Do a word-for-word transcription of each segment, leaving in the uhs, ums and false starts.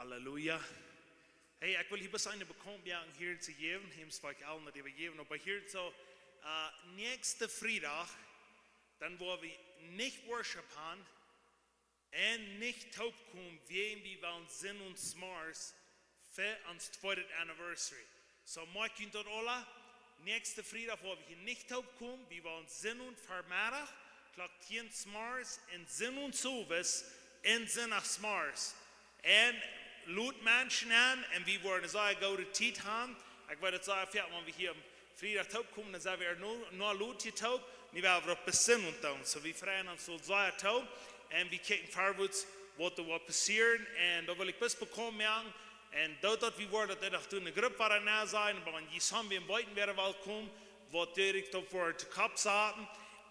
Halleluja. Hey, ekj well hia bloos eene bekaunt moaken hia to jäwen. Hia es waut ekj aul nich äwajäwen, oba hia soo, äh, näakjsten Friedach, dan woa wie nich Worship han un nich toopkomen, wäajen wie wellen Sinnowent zemorjes fa ons tweedet Anniversary. So, moak junt daut aula. Näakjsten Friedach woa wie hia nich toopkomen. Wie wellen Sinnowent Vemeddach, Klock tieen zemorjes, un Sinnowent zemorjes, un Sindach zemorjes. Un lod Menschen en, un wie woaren eene sea goode Tiet han. Ekj weet daut sea väl, wan wie hia aum Friedach toopkomen, dan sent wie noch, noch lot hia toop. Nu woa wie daut besinnen un doonen. So, wie freien ons soo sea toop. Un wie kjikjen verwoats, waut doa woat passieren. Un daut well ekj bloos bekaunt moaken. Un daut, daut wie woaren, daut doa noch eene Grupp woat doa sennen. Oba wan jie soo wie weeten, wäa welkom, waut doa ekj daut woat to Kopp saten.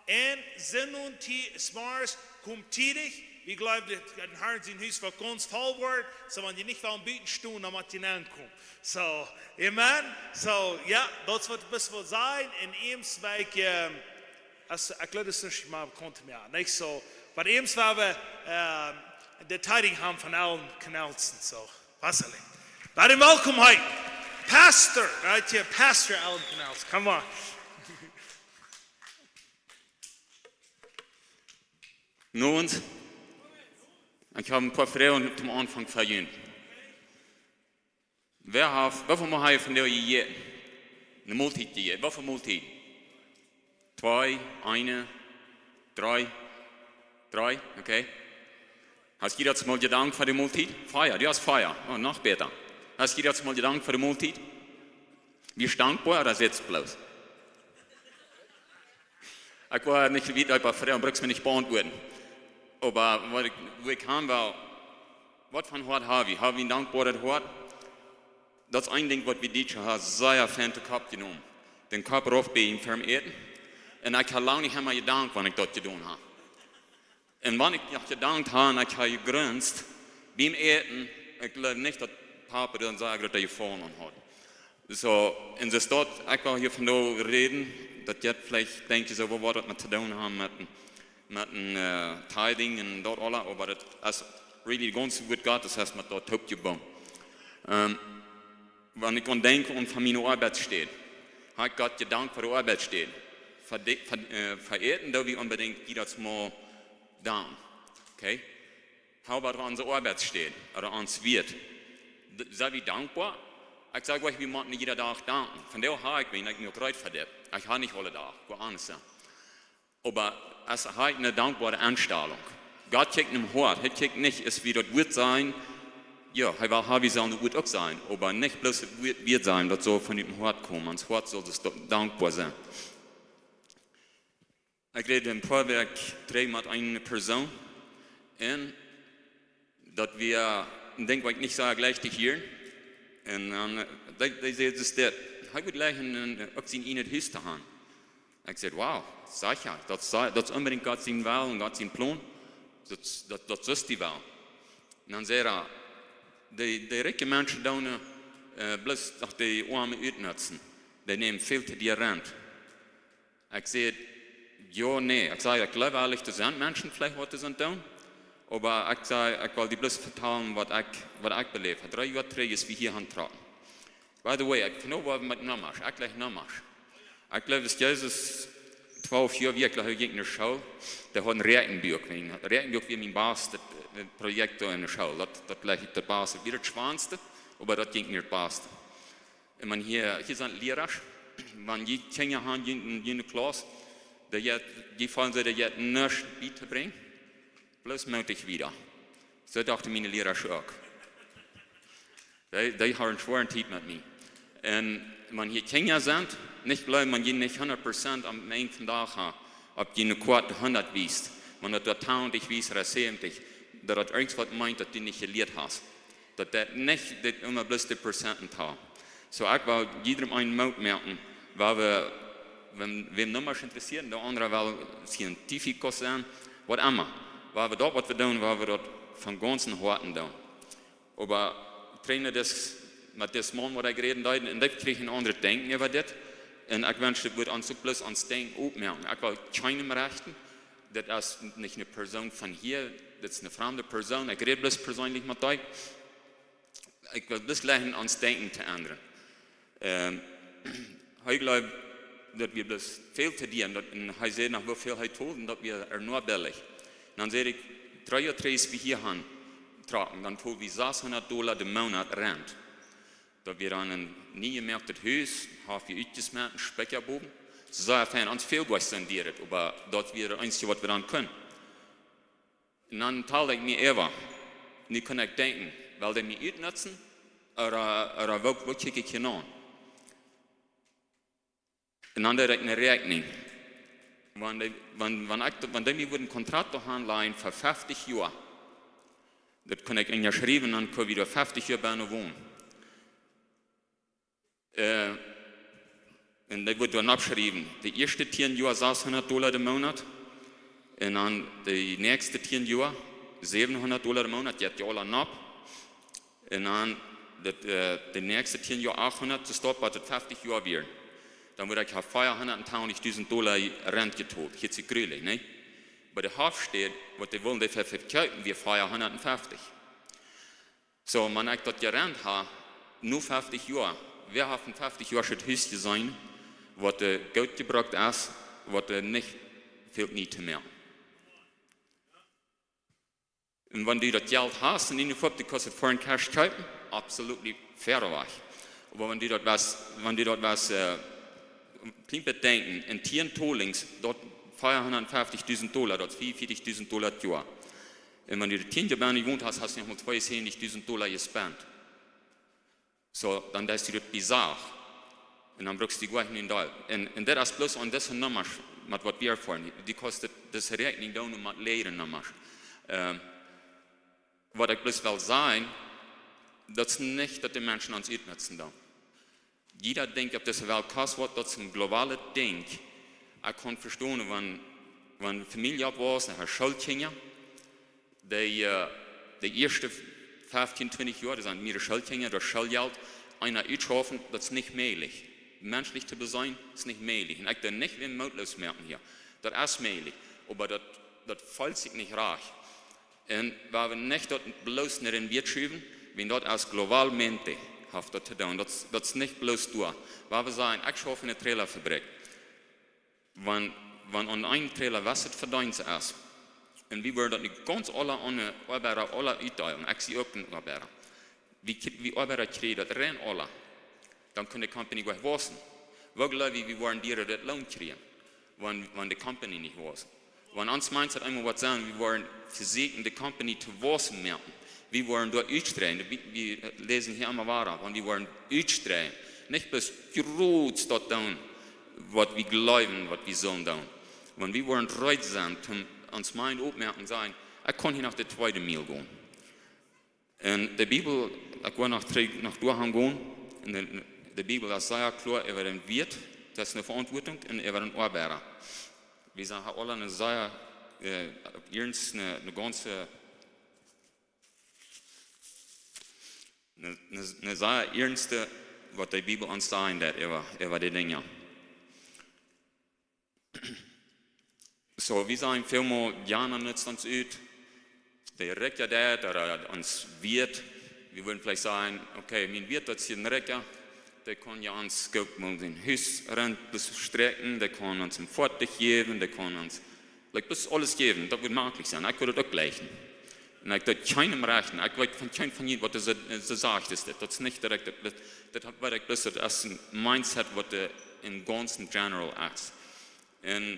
Un Sinnowent zemorjes, komt tiedich. Wie jleewen, daut de Herr sien Hus woat gaunz voll woaren. So, wan jie nich wellen buten stonen, dan mott jie nenkomen. So, amen. So, jo, daut es waut ekj bloos well sajen. Un ieescht well ekj, ähm, aus, ekj jleew, daut es nich mea bekaunt mea, nich? So, oba ieescht woa wie, ähm, de Tiedinj han von Alan Knelsen. So, Pastor. Lot am welkom hia. Pastor, right here, Pastor Alan Knelsen. Come on. Nun, ekj hab een poa Froagen toom Aunfank fa junt. Wäa haft, woo väl mol hab jie vondoag jejäten? Eene Moltiet jejäten. Woo väl Moltiet? Twee, eene, dree? Dree, okay. Hast du daut mol jedankt fa de Moltiet? Fia, du hast fia. Oh, noch bäta. Hast du daut mol jedankt fa de Moltiet? Best du dankboa ooda sittst bloos? Ekj woa nich wieda äwa Froagen, bruckst mie nich beauntwuaden. Oba waut ekj, wua ekj han well, waut von Hoat hab wie? Hab wie een dankboaret Hoat? Daut es een Dinkj, waut wie dit Joa sea fein to Kopp jenomen. Dän Kopp rauf bie een Firma äten. Un ekj hab lang nich emol jedankt, wan ekj daut jedonen hab. Un wan ekj noch jedankt hab, ekj hab jegrunzt, biem Äten, ekj jleew nich, daut Papa dan saj, daut hee jefaulen haud. So, un soo es daut, ekj well hia vondoag räden, daut jie veleicht denkjen, soo, waut woat daut met to doonen haben met een, met een, äh, Tithing un daut aula, oba daut es really gaunz Wuat Gottes, daut es met daut toopjebungen. Ähm, Wan ekj aun denkj aun von miene Oabeitsstäd, hab ekj Gott jedankt fa de Oabeitsstäd. Fa de, fa, äh, fa Äten, daut wie onbedingt jiedet Mol danken. Okay? How about onse Oabeitsstäd, ooda ons Wirt? D-, sent wie dankboa? Ekj saj uk, wie motten jieda Dach danken. Vondoag hab ekj, wan ekj nu uk reed fa dit. Ekj hab nich aule Dach, ekj woa aundasch sennen. Oba aus hee haft eene dankboare Enstalunk. Gott kjikjt nom Hoat. Hee kjikjt nich, aus wie daut Wuat sajen. Jo, hee well haben, wie sellen daut Wuat uk sajen. Oba nich bloos daut Wuat, Wuat sajen, daut saul von däm Hoat komen. Ons Hoat saul daut dankboa sennen. Ekj räd een poa Wäakj trigj met eene Persoon. Un daut wia een Dinkj, waut ekj nich soo jlikj to hieren. Un dan, äh, dee, dee säd, es dit, hee wudd jlikj een, een, uk sien ieejnet Hus to haben. Ekj säd, wow, secha, daut es, daut es onbedingt Gott sien Well un Gott sien Plon. Daut, daut, daut es dee Well. Un dan säd hee, dee, dee rikje Menschen doonen, äh, bloos noch dee Oame utnutzen. Dee nämen väl to dee Rent. Ekj säd, jo, nä. Ekj saj, ekj jleew ehrlich to sennen, Menschen veleicht waut to sennen doonen. Oba ekj saj, ekj well die bloos vetalen, waut ekj, waut ekj beläft hab. Dree Joa trigj, aus wie hia auntrocken. By the way, ekj know waut met Nummasch. Ekj jleich Nummasch. Ekj jleew, aus Jesus twalf Joa wia, ekj jleew, hee jinkj no School. Dee haud een Räakjenbuak. Wan Räakjenbuak wia mien baste, äh, Projekt doa enne School. Daut, daut jleich ekj daut baste. Wia daut schwoaste, oba daut jinkj mie daut baste. Un wan hia, hia sent Lierasch, wan jie Kjinja han, jie, jie enne Klauss, dee jie, jie feelen, dee jie nuscht bie to brinjen, bloos mootich wieda. Soo dochten miene Lierasch uk. Dee, dee hauden eene schwoare Tiet met mie. Un wan hia Kjinja sent, nich jleewen, wan jie nich hundat Prozent aum Enj vom Dach haben, auf jie eene Koat hundat wiest, wan daut doa tachentich wiest ooda säwentich, daut daut irjentwaut meent, daut du nich jelieet hast. Daut daut nich, daut emma bloos de Prozenten talt. So, ekj well jiedrem eenen Moot moaken, wan wie, wan, wäm Nummasch interessieren, de aundre well scientificus sennen, waut emma. Wan wie daut, waut wie doonen, wan wie daut von gaunzem Hoaten doonen. Oba trigj no dis, met disen Maun, waut ekj räden deed, un ekj kjrieech een aundret Denkjen äwa dit. Un ekj wensch, daut wudd ons uk bloos ons Denkjen opmoaken. Ekj well kjeenem rechten. Dit es nich eene Persoon von hia, dit es eene framde Persoon. Ekj räd bloos perseenlich met die. Ekj well bloos jlikj ons Denkjen to endren. Ähm, hee jleewd, daut wia bloos väl to dieren, daut, un hee säd noch, woo väl hee told, un daut wia ea noch billich. Un dan säd ekj, dree Joa trigj, aus wie hia han jetrocken, dan told wie sashundat Dolla de Moonat Rent. Daut wia dan een nie jemoaktet Hus, haud wie utjesmeten, Spikja bowen. Soo sea fein, ons väl goa sent dieret, oba daut wia daut eensje, waut wie dan kunnen. Un dan tald ekj mie äwa. Nu kunn ekj denkjen, well dee mie utnutzen, ooda, ooda woo, woo kjikj ekj hia aun? Un dan deed ekj ne Räakjnunk. Wan dee, wan, wan ekj, wan dee mie wudden Kontrakt doa han lajen fa feftich Joa, daut kunn ekj unjaschriewen, dan kunn wie doa feftich Joa bennen wonen. Äh, un dee wudd dan oppschriewen. De ieeschte tieen Joa sashundat Dolla de Moonat. Un dan de näakjste tieen Joa säwenhundat Dolla de Moonat. Jeit je aula nopp. Un dan de, äh, de näakjste tieen Joa achthundat, soo stopp, waut et feftich Joa wieren. Dan wudd ekj ha fiehundat un twintich dusent Dolla Rent jetolt. Hieet sikj grulich, nä? Bie de Hauptstäd, waut dee wullen, dee ver-, vekjeepen, wia fiehundat un feftich. Soo, wan ekj daut jerent ha, nu feftich Joa, wäa haft en feftich Joa daut Hus jeseenen, waut, äh, goot jebrukt es, waut, äh, nich väl nich to moaken? Un wan du daut Jelt hast un en de Fupp, du kaust et fa een Cash kjeepen, absolutely fair Wajch. Oba wan du daut wurscht, wan du daut wurscht, äh, kjlien bät denkjen, en tieen Tolings, daut fiehundat un feftich dusent Dolla, daut fiefundveatich dusent Dolla daut Joa. Un wan du de tieen Joa bie mie jewont hast, hast du noch mol tweeunsäwentich dusent Dolla jespent. Soo, dan deist du daut bie sach. Un dan brukst du goanich en Deel. Un, un daut es bloos aun dise Nummasch, met waut wie erfoaren. Du kaust dise Räakjnunk doonen met leere Nummasch. Ähm, waut ekj bloos well sajen, daut es nich, daut de Menschen ons utnutzen doonen. Jieda Dinkj opp dise Welt, kaust waut, daut es een globalet Dinkj. Ekj kaun vestonen, wan, wan Famielje oppwausen, äare Schoolkjinja, dee, äh, de ieeschte feftieen, twintich Joa, daut sent miere Schoolkjinja, daut Schooljelt, eena utschaufen, daut es nich mäajlich. Menschlich to beseenen, es nich mäajlich. Un ekj doo nich wäm mootloos moaken hia. Daut es mäajlich. Oba daut, daut feelt sikj nich rajcht. Un wie haben nich daut bloos no dän Wieet schuwen, wiels daut es globalmente haft daut to doonen. Daut, daut es nich bloos doa. Wie haben sajen, ekj schauf en eene Trailerfabrik. Wan, wan aun een Trailer waut et Vedeenst es. Un wie wudden daut nu gaunz aula aun de Oabeida aula utdeelen. Ekj sie uk een Oabeida. Wie, kj-, wie Oabeida kjrieen daut rein aula. Dan kunn de Company goanich wausen. Woo jleew jie, wie woaren dieren daut Loon kjrieen, wan, wan de Company nich waust? Wan ons mindset eemol woat sennen, wie woaren vesieekjen de Company to wausen moaken. Wie woaren doa utstreien. Wie, wie läsen hia emma wada, wan wie woaren utstreien. Nich bloos jrod daut doonen, waut wie jleewen, waut wie sellen doonen. Wan wie woaren reed sennen, toom ons mind opmoaken un sajen, ekj kaun hia noch de tweede Miel gonen. Un de Bibel, ekj woa noch trigj, noch doa gonen. Un de, de Bibel es sea kloa äwa dän Wieet, daut es eene Veauntwuatunk un äwa dän Oabeida. Wie sent aula eene sea, äh, eernste, eene, eene gaunze, eene, eene, eene sea eernste, waut de Bibel ons sajen deit äwa, äwa dee Dinja. Soo, wie sajen välmol, jo, dan nutzt ons ut, de Rikja daut, ooda ons Wieet. Wie wudden veleicht sajen, okay, mien Wieet, daut es hia een Rikja, dee kaun je ons goot mol sien Hus rent bestrekjen, dee kaun ons een Foatich jäwen, dee kaun ons, like, bloos aules jäwen, daut wudd mäajlich sennen. Ekj wudd daut uk jlikjen. Un ekj daut kjeenem rajcht, ekj weet von kjeen von junt, waut dise, dise Sach es, daut, daut es nich direkt, daut, daut, daut weet ekj bloos, daut es een mindset, waut de, em gaunzen general es. Un,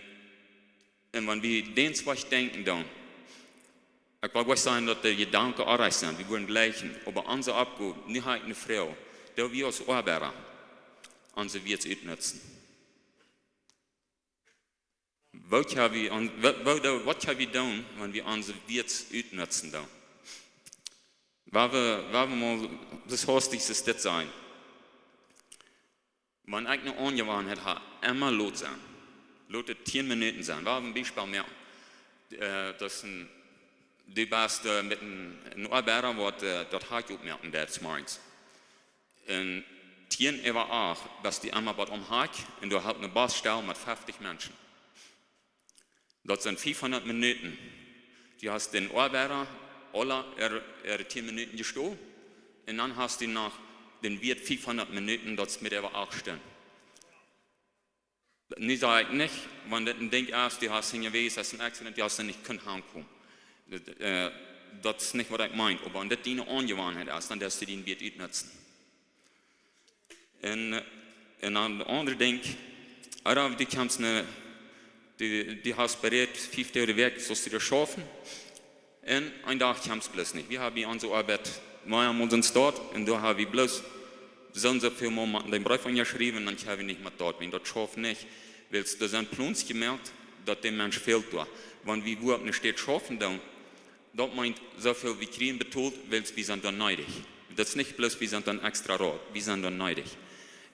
un wan wie dän Wajch denkjen doonen, ekj well nich sajen, daut de Jedanken oajch sent, wie wudden jlikjen, oba onse Oppgow, nu ha ekj eene Froag, doo wie aus Oabeida onse Wieet utnutzen? Waut kjenn wie, aun, wa-, wa-, waut kjenn wie doonen, wan wie onse Wieet utnutzen doonen? Wie, wie, wie mol, daut haustich es dit sennen. Wan ekj eene Aunjewanheit ha, emma lot sennen. Lot et tieen Minuten sennen. Wie haben een Biespel mea. Äh, daut es een, du best, äh, met een, een Oabeida, waut, äh, daut Hakj opmoaken deit, 's morjens. Un tieen äwa acht best du emma waut aum Hakj un du hast eene Bus voll met feftich Menschen. Daut sent fiefhundat Minuten. Du hast dän Oabeida aula äare, äare tieen Minuten jestolen Un dan hast du noch dän Wieet fiefhundat Minuten, daut es met äwa acht Stunden. Nu saj ekj nich, wan dit een Dinkj es, du hast hinjawäajen, daut es een Accident, du hast doa nich kunt hankomen. Daut, äh, daut es nich waut ekj meen, oba wan dit diene Aunjewanheit es, dan deist du dien Wieet utnutzen. Un, äh, un dan daut aundre Dinkj, Adam, du kjemst ne, du, du hast berät, fief Doag de Wäakj saust du doa schaufen. Un een Dach kjemst bloos nich. Wie haben bie onse Oabeit, wie haben onsen Staut, un doa haben wie bloos soo un soo väl mol motten dän Breef unjaschriewen, dan kjenn wie nich met daut, wan daut schauft nich. Wiels doa sent Plons jemoakt, daut däm Mensch fält doa. Wan wie wua opp ne Städ schaufen doonen, daut meent soo väl wie kjrieen betolt, wiels wie sent doa needich. Daut es nich bloos, wie sent doa extra Rot, wie sent doa needich.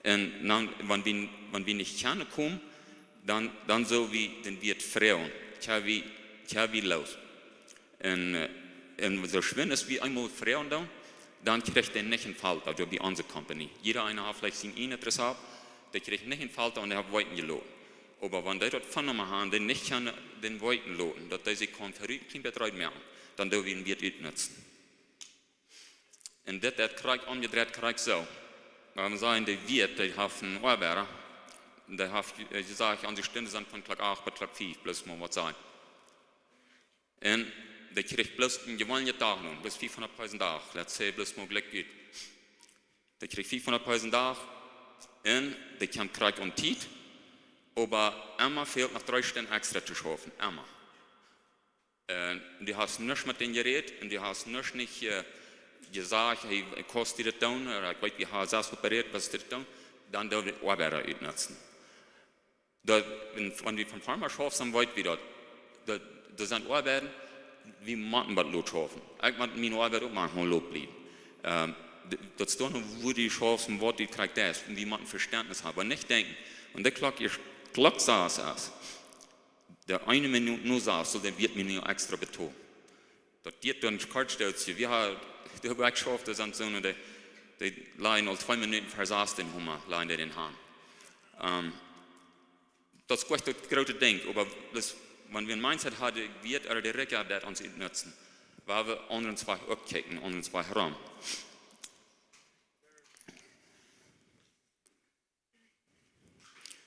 Un dan, wan wie, wan wie nich kjennen komen, dan, dan sell wie dän Wieet froagen. Kjenn wie, kjenn wie loos. Un, äh, un soo schwind aus wie eemol froagen doonen, dan kjricht dee nich een Falta, aulsoo bie onse Company. Jieda eena haft veleicht sien ieejnet Rezept, dee kjricht nich een Falta un dee haft weeten jeloten. Oba wan dee daut von am haben, dee nich kjennen dän weeten loten, daut dee sikj kaun verrut kjeen Betreut moaken, dan doo wie dän Wieet utnutzen. Un dit, daut krakjt omjedreit, krakjt soo. Wie sajen, de Wieet, dee haft een Oabeida, dee haft, äh, jesajcht, onse Stunden sent von Klock acht bat Klock fief, bloos mol waut sajen. Un dee kjricht bloos een jeweenelje Dach nu, bloos fiefhundat Pesos dän Dach, let's say, bloos mol jlikj ut. Dee kjricht fiefhundat Pesos dän Dach un dee kjemt krakjt aun Tiet, oba emma fält noch dree Stunden extra to schaufen, emma. Un du hast nuscht met dän jerät un du hast nuscht nich, äh, jesajcht, hey, ekj kaust die daut doonen, ooda ekj weet, wie haben sest waut berät, waut es dit doonen, dan doo wie dän Oabeida utnutzen. Daut, wan, wan wie von Farma schaufen, dan weet wie daut. Daut, daut sent Oabeiden, wie motten waut lot schaufen. Ekj mott miene Oabeit uk mau lot bliewen. Ähm, d-, daut es doch noch, wua du schaufst un waut du kjrichst, un wie motten Vestentnis haben. Oba nich denkjen, wan de Klock ieescht, Klock sas es, de eene Minut no sas, soo, dan woat mie nu extra betolt. Daut diet dan kort Stootje. Wie haben, de Werkschaften sent soo, dee, dee lajen aul twee Minuten ver sas dän Humma, lajen dee dän han. Ähm, daut es goanich daut groote Dinkj, oba daut, wan wie een Mindset haben, wie et de Rikja daut ons utnutzen, woa wie aundre Wajch uk kjikjen, aundre Wajch rom.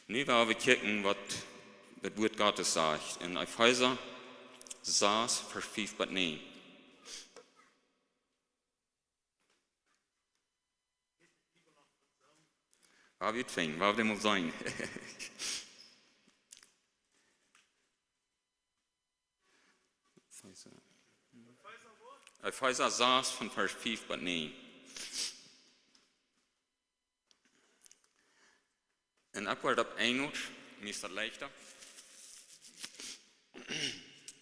Nu woa wie kjikjen, waut daut Wuat Gottes sajcht en Efeesa sas, Varsch fief bat näajen. Woa wie et finjen, woa wie dän mol seenen. Efeesa. Efeesa sas von Varsch fief bat näajen. Un ekj woa opp Enjelsch, mie es daut leichta.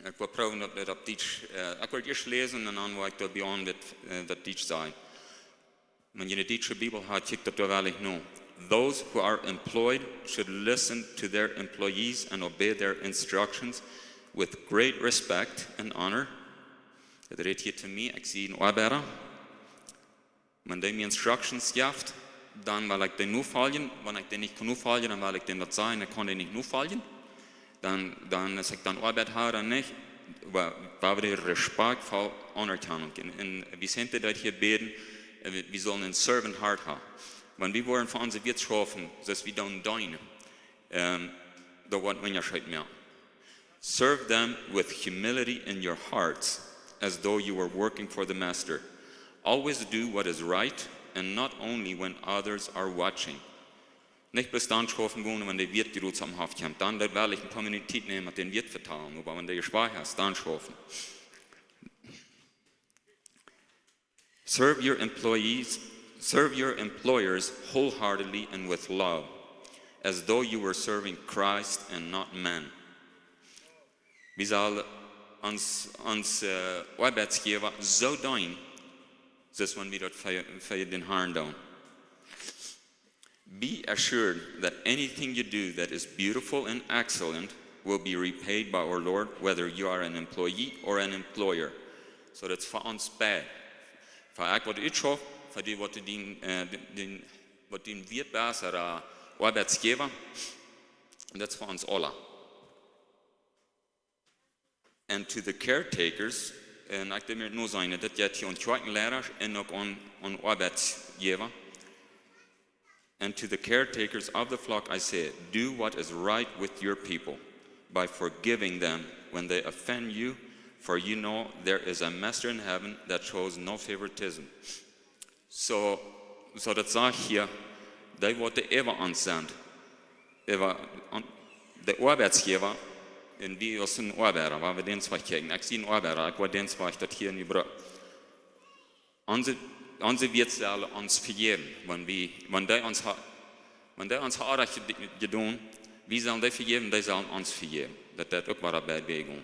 Ekj woa proowen daut, daut opp Dietsch, äh, ekj woa ieescht läsen un dan woa ekj doa bie aun daut, äh, daut Dietsch sajen. Wan jie ne dietsche Bibel haben, kjikjt daut doa woll no. Those who are employed should listen to their employees and obey their instructions with great respect and honor. Daut rät hia to mie, ekj sie een Oabeida. Wan dee mie instructions jeft, dan well ekj dee nofoljen. Wan ekj dee nich kaun nofoljen, dan well ekj däm daut sajen, ekj kaun dee nich nofoljen. Dan, dan, aus ekj dan Oabeit hab, dan nich, oba, oba wie dee respektvoll anerkjanen. Un, un wie sent daut hia bäden, äh, wie, wie sellen een servant heart haben. Wan wie woaren fa onse Wieet schaufen, soo aus wie dan deenen, ähm, daut woat een Unjascheet moaken. Serve them with humility in your hearts, as though you were working for the master. Always do what is right, and not only when others are watching. Nich bloos dan schaufen gonen, wan de Wieet jrods aum Hoff kjemt. Dan, daut well ekj een poa Minuten Tiet nämen, met dän Wieet vetalen, oba wan dee schwoa es, dan schaufen. Serve your employees, serve your employers wholeheartedly and with love, as though you were serving Christ and not men. Wie sellen ons, ons, äh, Oabeitjäwa soo deenen, soo aus wan wie daut fa, fa dän Herrn doonen. Be assured that anything you do that is beautiful and excellent will be repaid by our Lord, whether you are an employee or an employer. So daut es fa ons beid. Fa ekj waut utschauf, fa dee waut dän, äh, dän, dän, waut dän Wieet best, ooda Oabeitjäwa, daut es fa ons aula. And to the caretakers Un ekj deed mie no sennen, daut jeit hia aun Kjoakjenleidasch un uk aun, aun Oabeitsjäwa. And to the caretakers of the flock I say, do what is right with your people by forgiving them when they offend you, for you know there is a master in heaven that shows no favoritism. So, so daut sajcht hia, dee waut äwa ons sent, äwa, de Oabeitsjäwa, un wie aus een Oabeida, wua wie dän Zweig kjrieen. Ekj sie een Oabeida, ekj woa dän Zweig daut hia nich brucken. Onse, onse Wieet sellen ons vejäwen, wan wie, wan dee ons ha-, wan dee ons ha Onrajcht jed-, jedonen, wie sellen dee vejäwen, dee sellen ons vejäwen. Daut, daut uk wada bie Wäajen.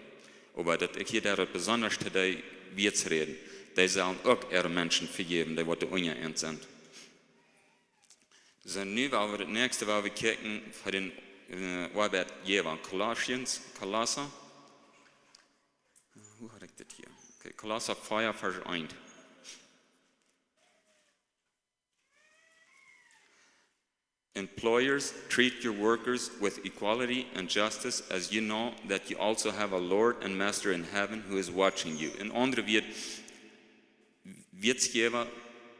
Oba daut ekj hia doa besonda to dee Wieet räd, dee sellen uk äare Menschen vejäwen, dee waut unja an sent. Soo, nu woa wie daut näakjste, woa wie kjikjen fa dän, äh, Oabeitjäwa. Colossians, Kolossa. Wua haud ekj dit hia? Okay, Kolossa vea, Varsch eent. Employers, treat your workers with equality and justice, as you know that you also have a Lord and Master in heaven who is watching you. En aundre Wieed, Wieetjäwa,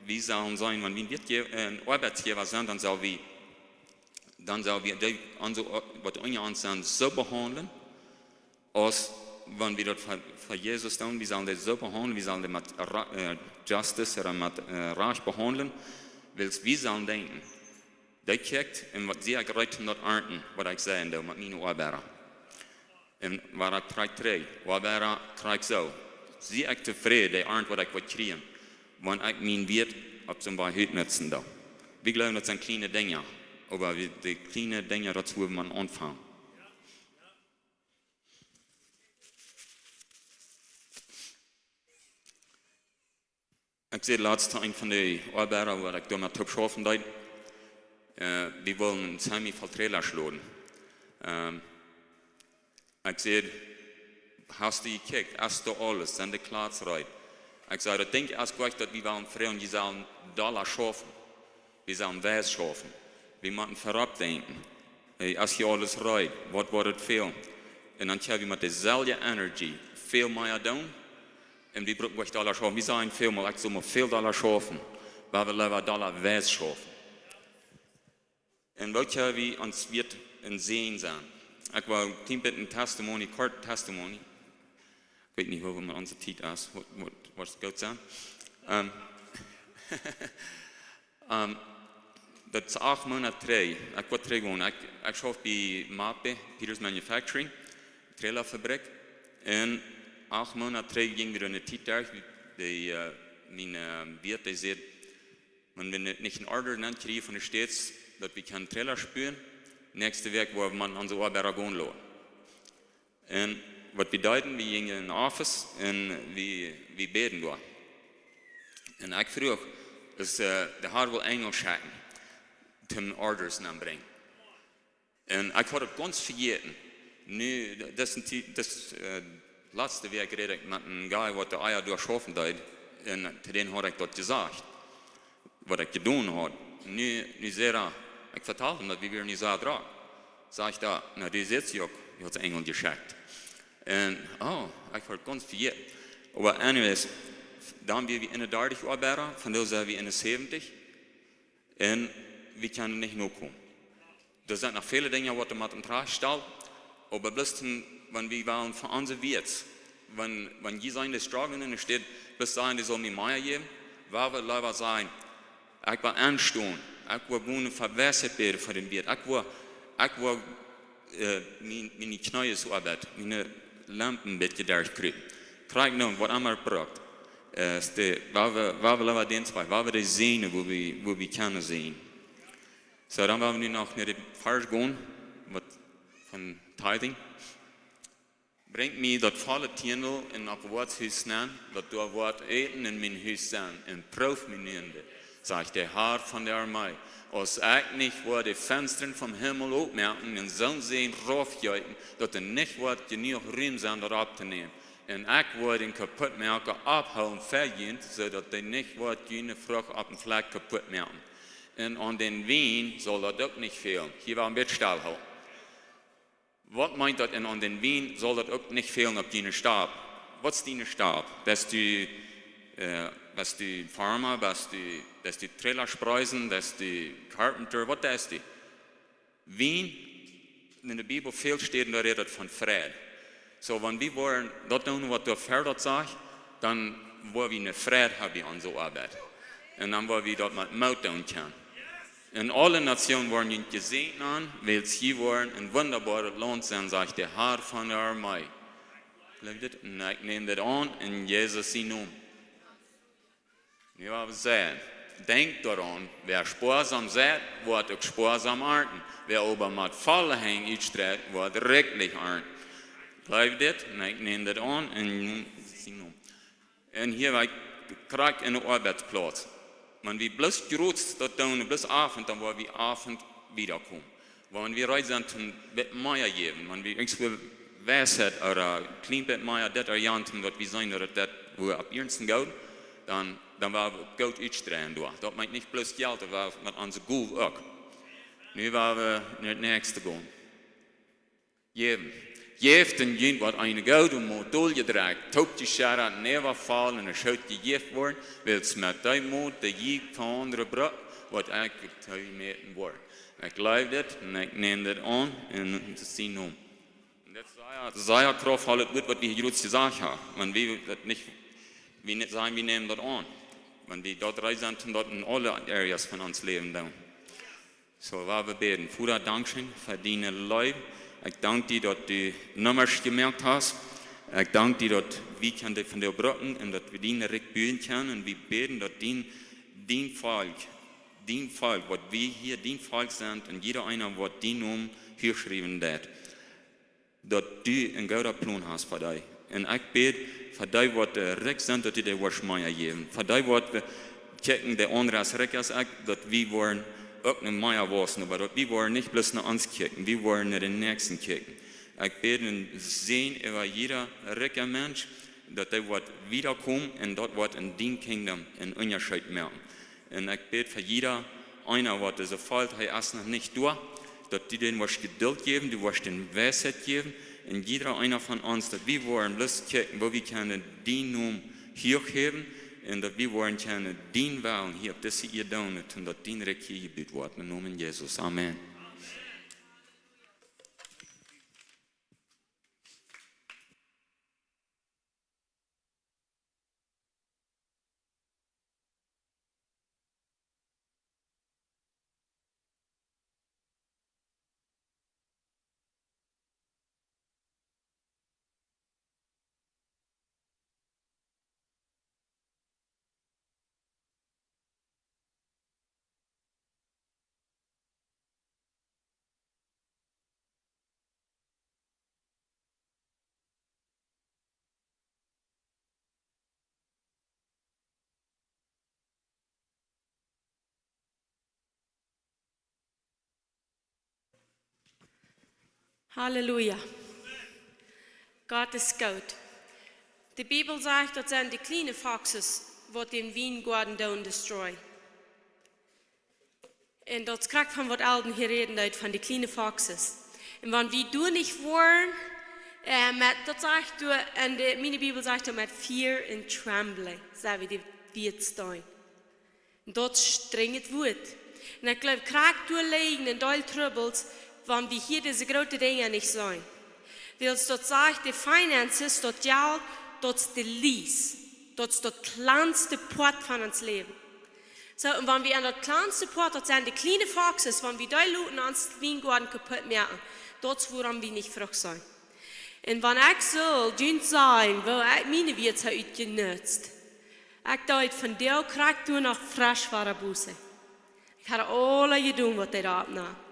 wie sellen sennen, wan wie Wieetjäwa, äh, Oabeitsjäwa sent, dan sell wie, dan sell wie dee, onse, waut unja ons sent, soo behaundlen, aus wan wie daut fa, fa Jesus doonen. Wie sellen dee soo behaundlen, wie sellen dee met Ra-, äh, Justice ooda met, äh, Rajcht behaundlen, wiels wie sellen denkjen, dee kjikjt un waut see ekj reed daut arnten, waut ekj saj, un daut met miene Oabeida. Un wua ekj trigj trigj, Oabeida trigj soo. Sie ekj tofräd, dee arnt waut ekj woa kjrieen, wan ekj mien Wieet opp soon Wajch utnutzen doo. Wie jleewen, daut sent kjliene Dinja, oba wie, dee kjliene Dinja, daut woa wie aunfangen. Ekj säd latst to eenen von de Oabeida, wua ekj doa met toop schaufen deed, äh, wie wullen een Semi voll Trailer schloden. Ähm, ekj säd: "Hast du jekjikjt, es doa aules, sent de Kjlats reed?" Ekj säd: "Daut denkj ekj es goot, daut wie wellen froagen, dee sellen dolla schaufen. Wie sellen wies schaufen. Wie motten verop denkjen. Hey, es hia aules reed, waut woat et fälen?" Un dan kjenn wie met deeselwje Energie väl mea doonen. Un wie brucken goanich dolla schaufen. Wie sajen välmol, ekj sull mau väl dolla schaufen. Oba wie leewa dolla wies schaufen. Un woo kjenn wie ons Wieet een Säajen sennen? Ekj well een kjlien bät een Testimony, kort Testimony. Ekj weet nich, woo wie met onse Tiet es. Waut, waut, waut es goot sennen? Ähm, ähm, daut es acht Moonat trigj. Ekj woa trigj gonen. Ekj, ekj schauf bie Mape, Peters Manufacturing, Trailerfabrik. Un acht Moonat trigj jinkj wie doa eene Tiet derch, dee, äh, mien, äh, Wieet, dee säd, wan wie nich een Order nenn kjrieen von de States, daut wie kjennen Trailer spuaren, näakjste Wäakj woa wie met onse Oabeida gonen loten. Un waut wie deeden, wie jinjen en de Office un wie, wie bäden doa. Un ekj fruach, es, äh, de Har well Enjel schekjen, toom Orders nenbrinjen. Un ekj haud et gaunz vejäten. Nu, d-, daut es een Tie-, daut es, äh, latste Wäakj räd ekj met een guy, waut doa ea doa schaufen deed. Un to dän haud ekj daut jesajcht, waut ekj jedonen haud. Nu, nu säd hee, ekj vetald am daut, wie wieren nu soo drock. Sajcht hee: "Na, dee säd je uk, dee haud Enjel jeschekjt." Un, oh, ekj haud et gaunz vejäten. Oba anyways, dan wia wie enne dartich Oabeida, vondoag sent wie enne säwentich. Un wie kjennen nich nokomen. Doa sent noch väle Dinja, waut wie motten trajchtstalen. Oba bloos, wan wie wellen fa onse Wieet, wan, wan jie seenen dee strugglen enne Staut, bloos sajen, dee sellen mie mea jäwen, woa wie leewa sajen: "Ekj well enstonen. Ekj well gonen fa Weisheit bäden fa dän Wieet. Ekj well, ekj well, äh, mien, miene Kjnees oabeiden, miene Lempen een bät derchkjrieen." Krakjt nu, waut emma et brukt. Äh, es dee, woa wie, woa wie leewa dän Zweig, woa wie dee seenen, wua wie, wua wie kjennen seenen. Soo, dan woa wie nu noch no dän Varsch gonen, waut von Tithing. "Brinjt mie daut volle Tiendel en daut Woatshus nenn, daut doa woat Äten en mien Hus sennen, un proowt mie nu, sajcht de Har von de Armee, aus ekj nich woa de Fenstren vom Himmel opmoaken un soon Säajen raufjeeten, daut doa nich woat jenuach Rum sennen, daut opptonämen. Un ekj woa dän Kaputtmoaka opphoolen ver junt, soo daut dee nich woat june Frucht opp dän Flakj kaputtmoaken. Un aun dän Wien saul daut uk nich fälen." Hia woa wie een bät stellhoolen. Waut meent daut, "Un aun dän Wien saul daut uk nich fälen opp june Stap"? Waut es diene Staub? Best du, äh, best du Farmer? Best du, best du Trailerspreisen? Best du Carpenter? Waut best du? Wie en de Bibel väl Städen, doa rät et von Fräd. Soo, wan wie woaren daut doonen, waut doa väa daut sajcht, dan woa wie ne Fräd haben aun onse Oabeit. Un dan woa wie daut met Moot doonen kjennen. Un aule Natsjoonen woaren junt jesäajent aun, wiels jie woaren een wundaboaret Launt sennen, sajcht de Herr von de Armee. Jleew dit? Un ekj näm dit aun en Jesus sienen Nomen. Nu woa wie sajen, denkjt doaraun, wäa spoasam seit, woat uk spoasam arnten. Wäa oba met volle Henj utstreit, woat rikjlich arnten. Jleew dit? Un ekj näm dit aun en Jesus sienen Nomen. Un hia woa ekj krakjt en de Oabeitsplauz. Wan wie bloos jrots daut doonen, bloos Owent, dan woa wie Owent wiedakomen. Wan wie reed sent, een bät mea jäwen, wan wie irjentwua Weisheit ooda een kjlien bät mea dit ooda jant, waut wie seenen, daut daut, wua opp iernsten goot, dan, dan woa wie goot utstreien doa. Daut meent nich bloos Jelt, daut woa wie met onse Gow uk. Nu woa wie no daut näakjste gonen. Jäwen. Jäft un junt woat eene goode Moot doljedrekjt, toopjescheddat, näwa voll en de Schoot jejäft woaren, wiels met dee Moot, dee jie von aundre brukt, woat uk toojemäten woaren. Ekj jleew dit un ekj näm dit aun en Jesus sienen Nomen. Un dit es sea, sea kraftvoll, daut Wuat, waut wie hia jrots jesajcht haben. Wan wie daut nich, wie nich sajen, wie nämen daut aun. Wan wie daut reed sent, daut en aule Areas von ons Läwen doonen. Soo, woa wie bäden. Voda, dankscheen fa diene Leew. Ekj dank die, daut du Nummasch jemoakt hast. Ekj dank die, daut wie kjennen die von die brucken un daut wie dien Rikj buen kjennen. Un wie bäden, daut dien, dien Volkj, dien Volkj, waut wie hia dien Volkj sent, un jieda eena, waut dienen Nomen hia schriewen deit, daut du een gooden Plon hast fa dee. Un ekj bäd fa dee, waut, äh, rikj sent, daut du dee woascht mea jäwen. Fa dee, waut wie kjikjen, de aundre es rikja aus ekj, daut wie woaren uk nich mea wausen, oba daut wie woaren nich bloos no ons kjikjen, wie woaren no dän Näakjsten kjikjen. Ekj bäd een Säajen äwa jieda rikja Mensch, daut dee woat wiedakomen un daut woat en dien Kingdom een Unjascheet moaken. Un ekj bäd fa jieda eena, waut dise feelt, hee es noch nich doa, daut du dän woascht Jedult jäwen, du woascht dän Weisheit jäwen. Un jieda eena von ons, daut wie woaren bloos kjikjen, woo wie kjennen dienen Nomen huach häwen. Un daut wie woaren kjennen dienen Wellen hia opp dise Ieed doonen, un daut dien Rikj hia jebut woat. Em Nomen Jesus. Amen. Halleluja. Gott es goot. De Bibel sajcht, daut sent de kjliene foxes, waut dän Wiengoaden doonen destroyen. Un daut krakjt von waut Alden hia räden deed, von de kjliene foxes. Un wan wie doa nich woaren, äh, met, daut sajcht doa, en de, miene Bibel sajcht doa met fear and trembling, sell wie doa stonen. Daut es strenjet Wuat. Un ekj jleew, krakjt doa lijen een Deel Trubbels, wan wie hia dise groote Dinja nich seenen. Wiels daut sajcht, de finances, daut Jelt, daut es de least. Daut es daut kjlanste Poat von ons Läwen. Soo, un wan wie aun daut kjlanste Poat, daut sent de kjliene foxes, wan wie dee loten ons Wiengoaden kaputt moaken, daut es wuarom wie nich Frucht seenen. Un wan ekj sull junt sajen, woo ekj miene Wieet utjenutzt, ekj deed vondoag krakjt doa noch fresch wada Buße. Ekj haud aul jedonen, waut dee doa oppnaum.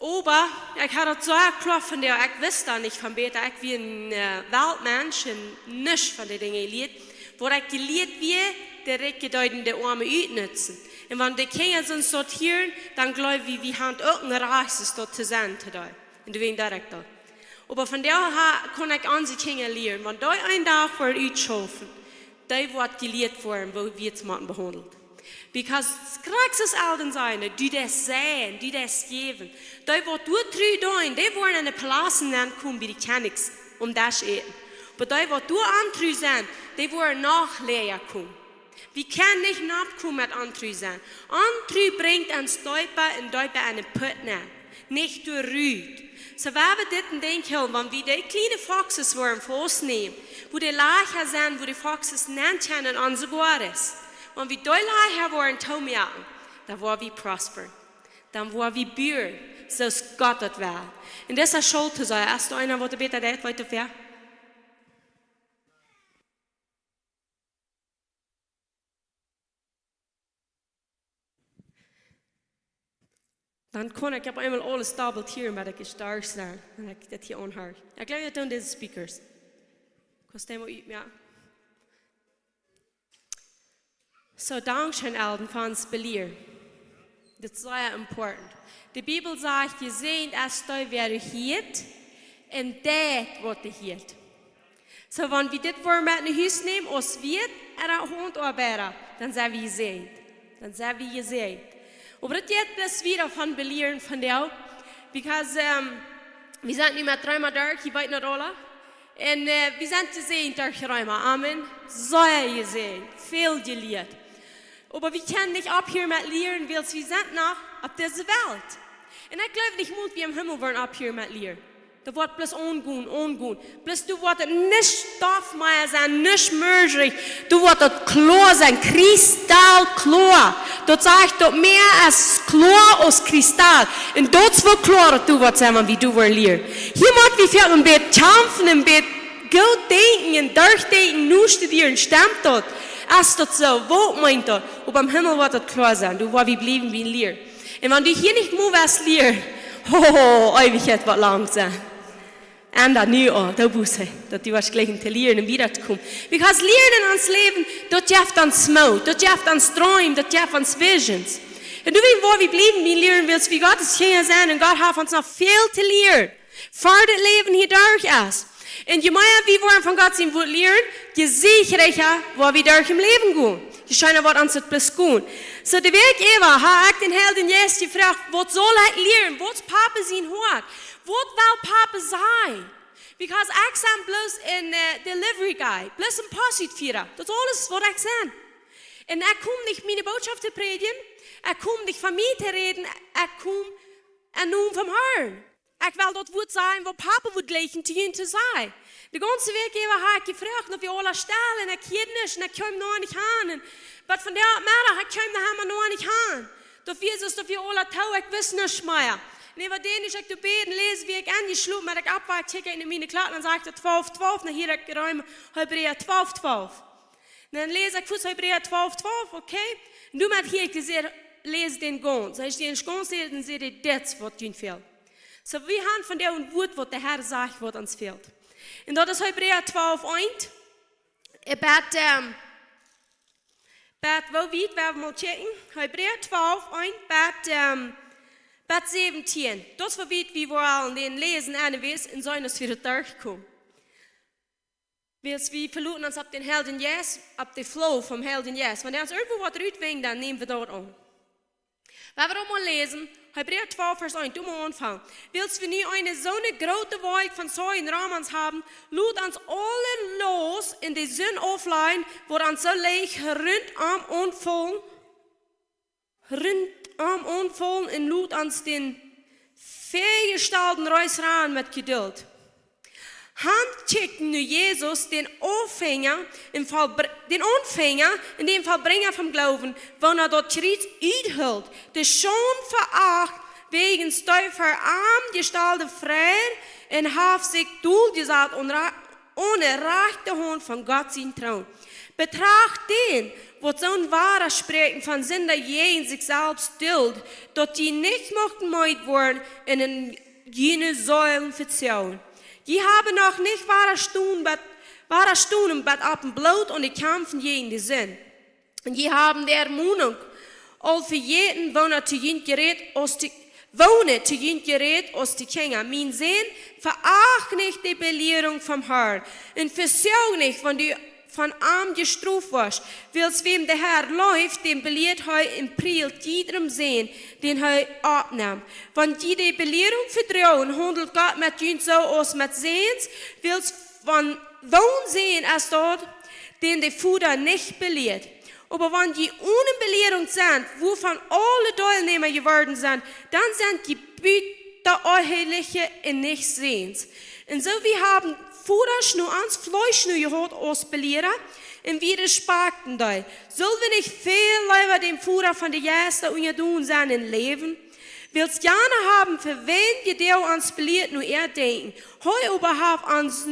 Oba ekj haud daut soo kloa vondoag, ekj wist daut nich von bäta, ekj wia een, äh, Weltmensch un nuscht von de Dinja jelieet. Waut ekj jelieet wia, de Rikje deeden de Oame utnutzen. Un wan de Kjinja soont hieren, dan jleew wie, wie haben uk een Rajcht, soo to sennen, to dee. Un doawäajen deed ekj daut. Oba vondoag ha-, kaun ekj onse Kjinja lieren, wan dee een Dach woaren utschaufen, dee woat jelieet woaren, woo wie ons motten behaundlen. Because krakjt soo aus Alden säden, du deist seien, du deist jäwen. Dee waut doa tru doonen, dee woaren en de Palasten aunkomen bie de Kjennichs, om daut äten. Oba dee, waut doa ontru sent, dee woaren noch läaja komen. Wie kjennen nich nopp komen met ontru sennen. Ontru brinjt ons deepa un deepa enne Put nenn, nich doa rut. Soo, wie haben dit en Denkj hoolen, wan wie dee kjliene Foxes woaren faustnämen, wua de Lajcha sent, wua de Foxes nenn kjennen en onse Goades. Wan wie dee Lajcha woaren toomoaken, dan woa wie prosperen. Dan woa wie buen, soo aus Gott daut well. Un daut es Schult to sajen, aus doa eena waut bäta deit, weet daut wäa? Dan kaun ekj opp eemol aules dobbelt hieren, waut ekj es doa sent, wan ekj daut hia aunhia. Ekj gloow, daut doonen dise speakers. Kost eemol ut, jo. Soo, dankscheen, Elden, fa ons belieren. Daut es sea important. De Bibel sajcht, jesäajent es dee, wäa hieet un deit, waut hee hieet. Soo, wan wie dit Wort met no Hus nämen, aus wie et en de Haunt oabeiden, dan sent wie jesäajent. Dan sent wie jesäajent. Oba daut jeit bloos wieda von belieren von doa. Because, ähm, wie sent nu met Reema derch, jie weeten daut aula. Un, äh, wie sent jesäajent derch Reema. Amen. Sea jesäajent. Väl jelieet. Oba wie kjennen nich opphieren met lieren, wiels wie sent noch opp dise Welt. Un ekj gloow nich, mott wie em Himmel woaren opphieren met lieren. Daut woat bloos aungonen, aungonen. Bloos doa woat et nich Stoff mea sennen, nich mea. Doa woat et kloa sennen, kristallkloa. Daut sajcht, daut Mäa es kloa aus Kristall. Un daut es woo kloa daut doa woat sennen, wan wie doa woaren lieren. Hia mott wie fa een bät kjamfen, een bät goot denkjen un derchdenkjen, nu studieren, stemt daut? Es daut soo? Waut meent daut? Oba em Himmel woat et kloa sennen, doa woa wie bliewen bie lieren. Un wan du hia nich mea woascht lieren, ho, ho, ho, Eewichkjeit woat lang sennen. Un dan nu aul, daut wist hee, daut du woascht jlikjen to lieren un wieda to komen. Because lieren en ons Läwen, daut jeft ons Moot, daut jeft ons Dreem, daut jeft ons Visions. Un doawäajen woa wie bliewen bie lieren, wiels wie Gott siene Kjinja sent un Gott haft ons noch väl to lieren. Ver daut Läwen hia derch es. Un je mea wie woaren von Gott sien Wort lieren, je siegreicha woa wie derch em Läwen gonen. Je scheena woat ons daut bloos gonen. Soo, de Wäakj äwa ha ekj dän Heiljen Jeist jefroacht, waut saul ekj lieren? Waut es Papa sien Hoat? Waut well Papa sajen? Because ekj sie bloos een, äh, delivery guy, bloos een Postfiera. Daut es aules waut ekj sie. Un ekj kom nich miene Bootschoft to prädjen, ekj kom nich von mie to räden, ekj kom em Nomen vom Harn. Ekj well daut Wort sajen, waut Papa wudd jlikjen to junt to sajen. De gaunze Wäakj äwa ha ekj jefroacht, opp wie aula stalen, ekj hieed nuscht, un ekj kjeem noch nich aun. Un waut von dän Meddach, ekj kjeem noch emma noch nich aun. Daut wia soo, daut wia aula too, ekj wist nuscht mea. Un ekj wia doa nich, ekj doa bäden, läsen, wia ekj enjeschlopen, oba ekj oppwakjt, kjikj ekj no miene Klock, dan sajcht et twalf twalf, dan hia ekj Reema, Hebräa twalf twalf. Dan läs ekj fuaz Hebräa twalf twalf, okay? Un doamet hia ekj dee säd, läs dän gaunz. Aus ekj dän gaunz läs, dan säd hee, dit es waut junt fält. Soo, wie haben von doa een Wort, waut de Herr sajcht, waut ons fält. Un daut es Hebräa twalf eent. Äh, bat, ähm, bat, woo wiet, wie haben mol kjikjen. Hebräa twalf eent, bat, ähm, bat säwentieen. Daut es woo wiet, wie woaren dän läsen, anyways, un seenen, aus wie doa derchkomen. Wiels wie veloten ons opp dän Heiljen Jeist, opp de Flow vom Heiljen Jeist. Wan hee ons irjentwua waut rutwinjt, dan näm wie daut aun. Wie woaren mol läsen, Hebräa twalf, Varsch eent, doa mol aunfangen. Wiels wie nu eene soone groote Wolkj von Zeugen rom ons haben, lot ons aule Laust un de Sind aufläajen, waut ons soo leicht runtom aunfault, runtom aunfault un lot ons dän väajestallten Reis ranen met Jeduld. Hankjikjen no Jesus, dän Aunfänja un Vollbre-, dän Aunfänja un dän Vollbrinja vom Gloowen, woona daut Kjriez uthelt, de Schaund veacht, wäajens dee ver am jestalde Freid, un haft sikj doljesat aun ra-, aune rajchte Haunt von Gott sien Troon. Betracht dän, waut soon Wadasprieekjen von Sinda jäajen sikj selfst dult, daut jie nich muchten meed woaren un en june Seelen vezoagen. Jie haben noch nich wada stonen bat, wada stonen bat opp em Bloot un de Kjamfen jäajen de Sind. Un jie haben de Ermonunk aul vejäten, woona to junt jerät aus de, woona to junt jerät aus de Kjinja. Mien Sän, veacht nich de Belierunk vom Harn, un vezoag nich, wan du von am jestroft woascht, wiels wäm de Herr leeft, dän belieet hee un prielt jiedrem Sän, dän hee oppnemt. Wan jie de Belierunk vedroagen, haundelt Gott met junt soo aus met Säns, wiels wan Woon Sän es daut, dän de Voda nich belieet. Oba wan jie one Belierunk sent, wuavon aule Deelnäma jeworden sent, dan sent jie buta Eheliche un nich Säns. Un soo wie haben Vodasch no ons Fleesch no jehaut aus Beliera, un wie respakjten dee. Sull wie nich väl leewa däm Voda von de Jeista unjadon sennen un läwen? Wiels jana haben fa weinje Doag ons belieet no äa Denkjen, hee oba haft ons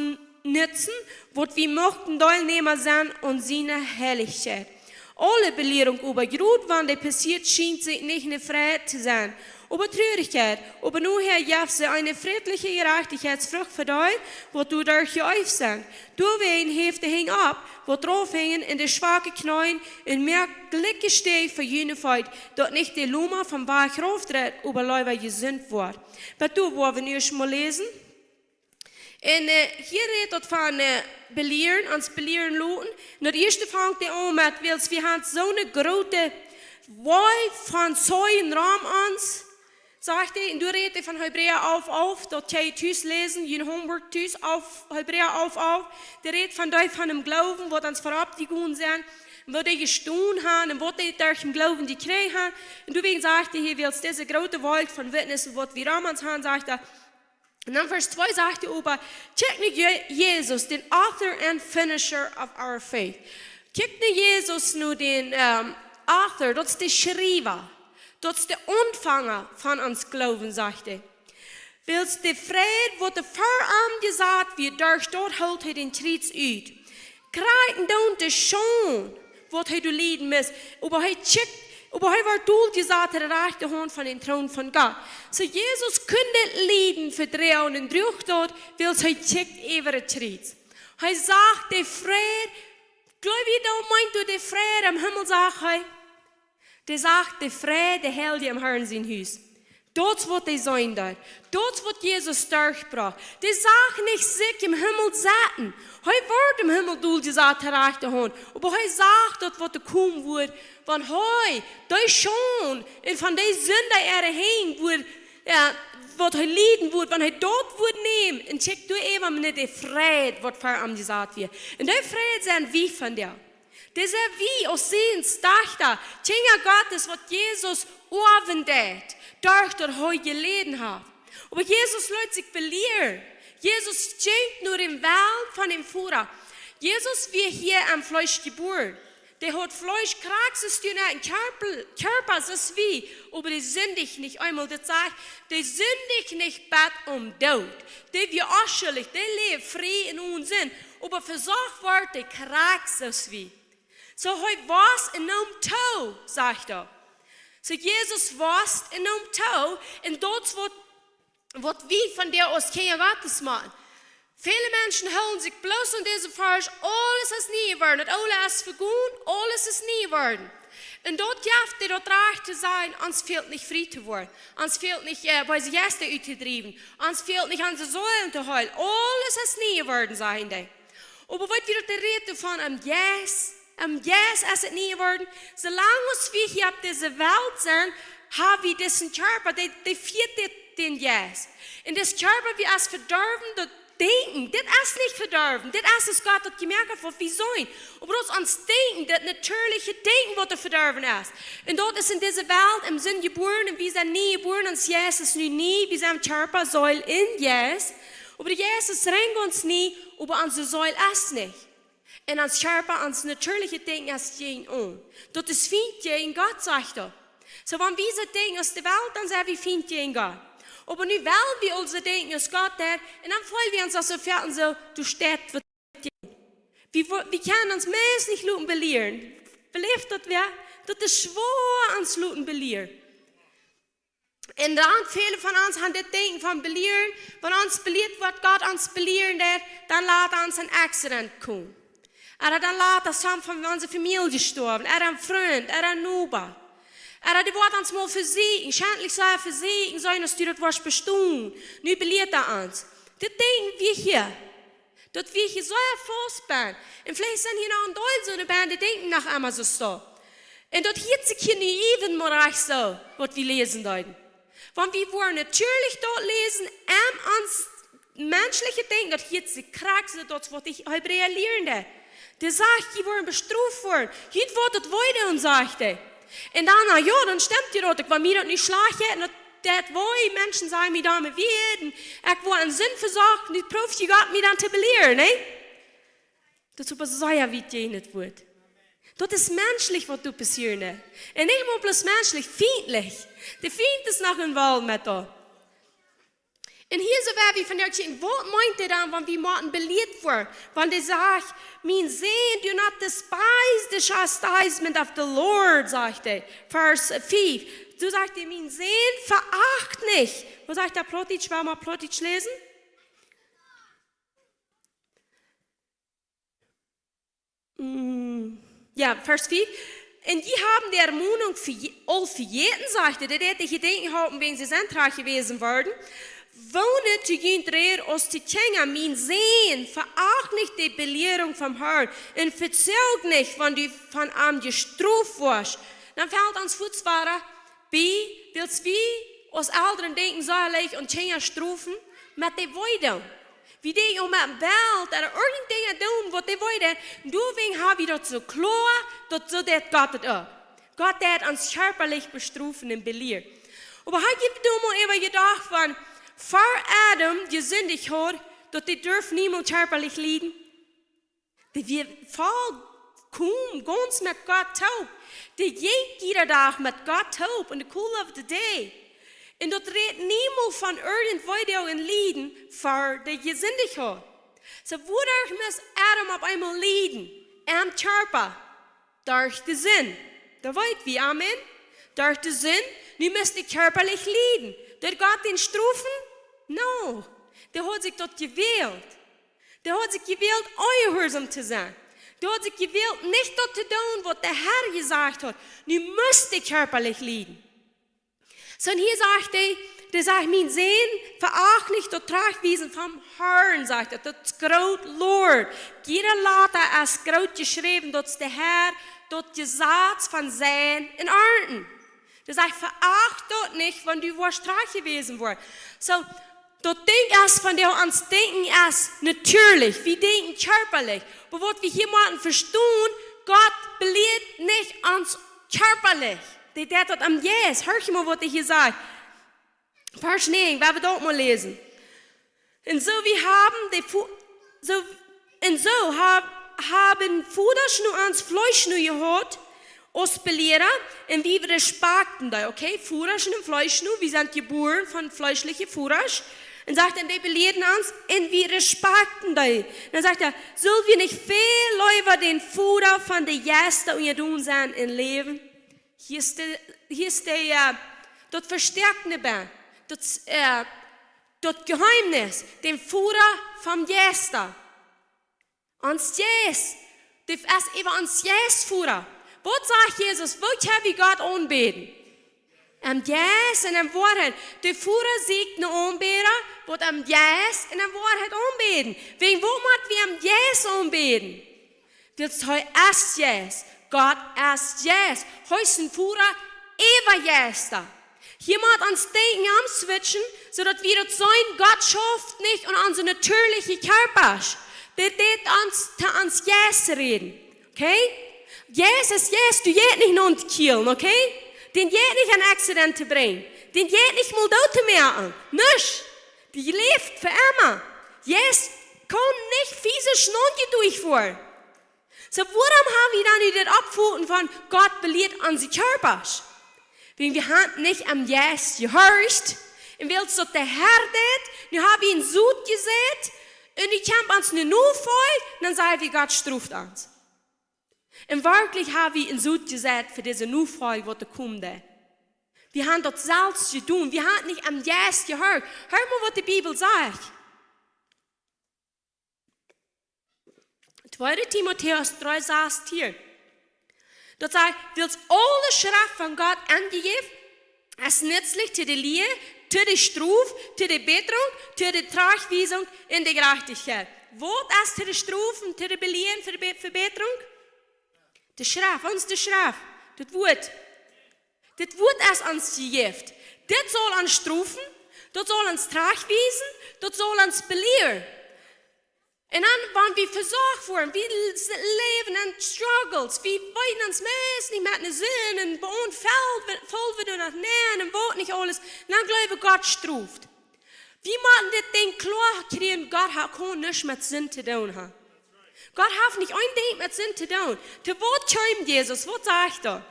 Nutzen, waut wie muchten Deelnäma sennen aun siene Heilichkjeit. Aule Belierunk oba, jrod wan dee passieet, schient sikj nich ne Freid to sennen, oba Trurichkjeit. Oba nohäa jeft see eene frädliche Jerajchtichkjeitsfrucht fa dee, waut doaderch jeeeft sent. Doawäajen häft de Henj opp, waut drauf henjen, un de schwake Kjneeen, un moakt jlikje Städ fa june Feet, daut nich de Loma vom Wajch rauf deit, oba leewa jesunt woat. Bat doa woa wie nu ieescht mol läsen. Un, äh, hia rät daut von, äh, belieren, ons belieren loten. Un daut ieeschte fangt hee aun met, wiels wie haben soone groote Wall von Zeugen rom ons, sajcht hee. Un doa rät hee von Hebräa alf alf, daut jie tus läsen, jun Homework tus, auf, Hebräa alf alf. Dee rät von dee von däm Gloowen, waut ons verop jegonen sent, un woo dee jestonen haben, un waut dee derch dän Gloowen jekjräajen haben. Un doawäajen sajcht hee hia, wiels dise groote Wall von Witnissen, waut wie rom ons haben, sajcht hee, un dan Varsch twee sajcht hee oba: Kjikj no Je-, Jesus, dän author and finisher of our faith. Kjikj no Jesus, no dän, ähm, author, daut es de Schriewa, daut es de Aunfanga von ons Gloowen, sajcht hee. Wiels de Freid, waut ver am jesat wia, derch daut hilt hee dän Kjriez ut. Krakjt endoont de Schaund, waut hee doa lieden must. Oba hee kjikjt, oba hee wort doljesat to de rajchte Haunt von dän Troon von Gott. Soo Jesus kunn dit Lieden vedroagen un droag daut, wiels hee kjikjt äwa daut Kjriez. Hee sach de Freid, jleew jie, daut meent doa de Freid em Himmel, sach hee. Dee sach de Freid, de Heilje em Herrn sien Hus. Daut es waut dee seenen deed. Daut es waut Jesus derchbrocht. Dee sach nich sikj em Himmel setten. Hee wort em Himmel doljesat to de rajchte Haunt. Oba hee sach daut, waut doa komen woat, wan hee dee Schaund un von dee Sind äare Henj woat, jo, waut hee lieden woat, wan hee daut woat nämen un kjikjt doa äwa no de Freid, waut ver am jesat wia. Un dee Freid sent wie vondoag. Dit sent wie aus Säns, Dajchta, Kjinja Gottes, waut Jesus oawen deed, derch daut hee jeläden haft. Oba Jesus leet sikj belieren. Jesus jinkj no dän Wellen von däm Voda. Jesus wia hia em Fleesch jebuaren. Dee haud Fleesch krakjt soo aus een Kjarpa, Kjarpa soo aus wie, oba dee sindicht nich eemol, daut sajcht, dee sindicht nich bat aum Doot. Dee wia onschuldich, dee läwd frie un one Sind, oba vesocht wort dee krakjt soo aus wie. Soo hee wia un neem too, sajcht hee. Soo Jesus wia un neem too, un daut es waut, waut wie vondoag aus Kjinja Gottes motten. Väle Menschen hoolen sikj bloos aun dise Varsch, aules es nie jeworden, daut Oole es vegonen, aules es nie jeworden. Un daut jeft dee daut Rajcht to sajen, ons fält nich frie to woaren, ons fält nich, äh, beese Jeista uttodriewen, ons fält nich onse Seelen to heelen, aules es nie jeworden, sajen dee. Oba waut wia daut de Räd von em Jeist? Em Jeist es et nie jeworden. Soo lang aus wie hia opp dise Welt sent, hab wie disen Kjarpa, dee, dee fieet dän, dän Jeist. Un dis Kjarpa, woo es vedorwen, daut Denkjen, dit es nich vedorwen. Dit es, aus Gott daut jemoakt haft, waut wie sent. Oba daut es ons Denkjen, daut natieeliche Denkjen, waut doa vedorwen es. Un daut es en dise Welt em Sind jebuaren, un wie sent nie jebuaren, ons Jeist es nu nie, wie sent Kjarpa, Seel un Jeist. Oba de Jeist es rein gaunz nie, oba onse Seel es nich. Un ons Kjarpa, ons natieeliche Denkjen es jäajen aun. Daut es Fient jäajen Gott, sajcht hee. Soo, wan wie soo denkjen aus de Welt, dan sent wie Fient jäajen Gott. Oba nu well wie aulsoo denkjen aus Gott deed, un dan feelen wie ons aulsoo fäa un soo, doa steit waut jäajen. Wie, wo-, wie kjennen ons meist nich loten belieren. Beleeft daut wäa? Daut es schwoa, ons loten belieren. Un dan, väle von ons haben dit Denkjen von belieren, wan ons belieet woat, Gott ons belieren deed, dan lat ons een Accident komen. Ooda dan lat ons soont von onse Famielje stoawen, ooda een Frint, ooda een Noba. Ooda dee woat ons mol vesieekjen, schentlich soo vesieekjen, soo aus du daut woascht bestonen. Nu belieet hee ons. Dit Denkjen wia hia. Daut wie hia soo faust sent. Un veleicht sent hia noch een Deel soone Band, dee denkjen noch emma soo. Un daut hieet sikj hia nu äwent mau rajcht soo, waut wie läsen deeden. Wan wie woaren natieelich daut läsen, en ons menschliche Denkjen, daut hieet sikj krakjt soo, daut waut de Hebräa lieeden. Dee sajcht, jie woaren bestroft woaren. Hia woat et wee doonen, sajcht hee. Un dan, na jo, dan stemt je daut, wan mie daut nu schlajcht jeit, un daut, daut wee, Menschen sajen mie dan, wie hauden, ekj woa enn Sind vesocht, nu proowt je Gott mie dan to belieren, nä? Daut es oba sea wiet jäajen daut Wuat. Daut es menschlich, waut doa passieren deit. Un nich mau bloos menschlich, fientlich. De Fient es noch involved met daut. Un hia soo woa wie vondoag kjikjen, waut meent hee dan, wan wie motten belieet woaren? Wan hee sajcht, "Mien Sän, do not despise the chastisement of the Lord," sajcht hee. Varsch fiew. Doa sajcht hee, "Mien Sän, veacht nich." Waut sajcht daut Plautdietsch? Woa wie mol Plautdietsch läsen? Mm, jo, Varsch fiew. "Un jie haben de Ermahnung vejä-, aul vejäten," sajcht hee, daut dee de Jedanken hauden, wäajen see sent trajcht jewäsen worden. "Woont to junt räd aus to Kjinja, mien Sän, veacht nich de Belierunk vom Harn, un vezoag nich, wan du von am jestroft woascht." Dan felt ons fuaz wada bie, wiels wie aus Elren denkjen, soo leicht aun Kjinja strofen, met de Weedung. Wie denkjen om met een Belt ooda irjent Dinja doonen, waut dee wee deit, un doawäajen ha wie daut soo kloa, daut soo deit Gott et uk. Gott deit ons kjarpalich bestrofen un belieren. Oba ha jie doa mol äwa jedocht, wan ver Adam jesindicht haud, daut dee durf niemols kjarpalich lieden? Dee wia vollkomen gaunz met Gott toop. Dee jinkj jieda Dach met Gott toop in the cool of the day. Un daut räd niemols von irjent wee doonen un lieden ver dee jesindicht haud. Soo, wuaderch must Adam opp eemol lieden? Em Kjarpa. Derch de Sind. Daut weet wie, amen? Derch de Sind, nu must hee kjarpalich lieden. Deed Gott dän strofen? No. Dee haud sikj daut jewält. Dee haud sikj jewält, onjehuarsom to sennen. Dee haud sikj jewält, nich daut to doonen, waut de Herr jesajcht haud. Nu must hee kjarpalich lieden. Soo, un hia sajcht hee, dee sajcht, "Mien Sän, veacht nich daut Trajchtwiesen vom Harn," sajcht hee, daut es groot, Lord. Jieda Lota es groot jeschräwen, daut es de Herr, daut Jesaz von Seien un Arnten. Dee sajcht, "Veacht daut nich, wan du woascht trajcht jewäsen woaren." Soo, daut Dinkj es, von dee ons Denkjen es natieelich, wie denkjen kjarpalich. Oba waut wie hia motten vestonen, Gott belieet nich ons kjarpalich. Dee deit daut em Jeist. Hia mol, waut hee hia sajcht. Varsch näajen, woa wie daut mol läsen. "Un soo wie haben de Vo-, soo, un soo ha-, haben Vodasch no ons Fleesch no jehaut, aus Beliera, un wie respakjten dee." Okay, Vodasch un Fleesch no, wie sent jebuaren von fleeschliche Vodasch. Un sajcht dan, dee belieeden ons, un wie respakjten dee. Dan sajcht hee, "Sell wie nich väl leewa dän Voda von de Jeista unjadon sennen un läwen?" Hia es de, hia es de, äh, daut Vestäakjnis bie, daut, äh, daut Jeheemnis, dän Voda von Jeista. Ons Jeist, dee es äwa ons Jeist Voda. Waut sajcht Jesus? Woo kjenn wie Gott aunbäden? Em Jeist un en Woarheit. De Voda sieekjt no Aunbäda, waut em Jeist un en Woarheit aunbäden. Wäajen waut mott wie em Jeist aunbäden? Wiels hee es Jeist. Gott es Jeist. Hee es een Voda äwa Jeista. Hia mott ons Denkjen omswitchen, soo daut wie daut seenen, Gott schauft nich aun onse natieeliche Kjarpasch. Dee deit ons, to ons Jeist räden. Okay? Jeist es Jeist, dee jeit nich no de Kjeel, okay? Dän jeit nich een Accident to brinjen. Dän jeit nich mol doot to moaken. Nuscht. Dee läft fa emma. Jeist kaun nich physisch nojedich woaren. Soo, wuarom ha wie dan nu dit Oppfoten von Gott belieet onse Kjarpasch? Wäajen wie haben nich aum Jeist jehorcht. Un wiels daut de Herr deit, nu ha wie en Sot jeseit. Un nu kjemt ons ne Nofolj, dan saj wie, Gott stroft ons. Un werkjlich ha wie en Sot jeseit fa dise Nofolj, waut doa komen deit. Wie haben daut selfst jedonen. Wie haben nich aum Jeist jehorcht. Hia mol, waut de Bibel sajcht. Tweede Timotäus dree sastieen. Daut sajcht, wiels aule Schreft von Gott aunjejäft, es nutzlich to de Lia, to de Strof, to de Bätrunk, to de Trajchtwiesunk un de Jerajchtichkjeit. Waut es to de Strof un to de Lia un to de Be-, Vebätrunk? De Schreft, ons de Schreft, daut Wuat. Dit Wuat es ons jejäft. Dit saul ons strofen, Daut saul ons trajchtwiesen, daut saul ons belieren. Un dan, wan wie vesorcht woaren, wie l-, s-, läwen en struggles, wie weeten ons meist nich met ne Sind, un bie ons felt wie, felt wie doa noch nenn, un waut nich aules, dan jleew wie, Gott stroft. Wie motten dit Dinkj kloa kjrieen, Gott haft, kaun nuscht met Sind to doonen haben. Gott haft nich een Dinkj met Sind to doonen. To waut kjeem Jesus? Waut sajcht hee?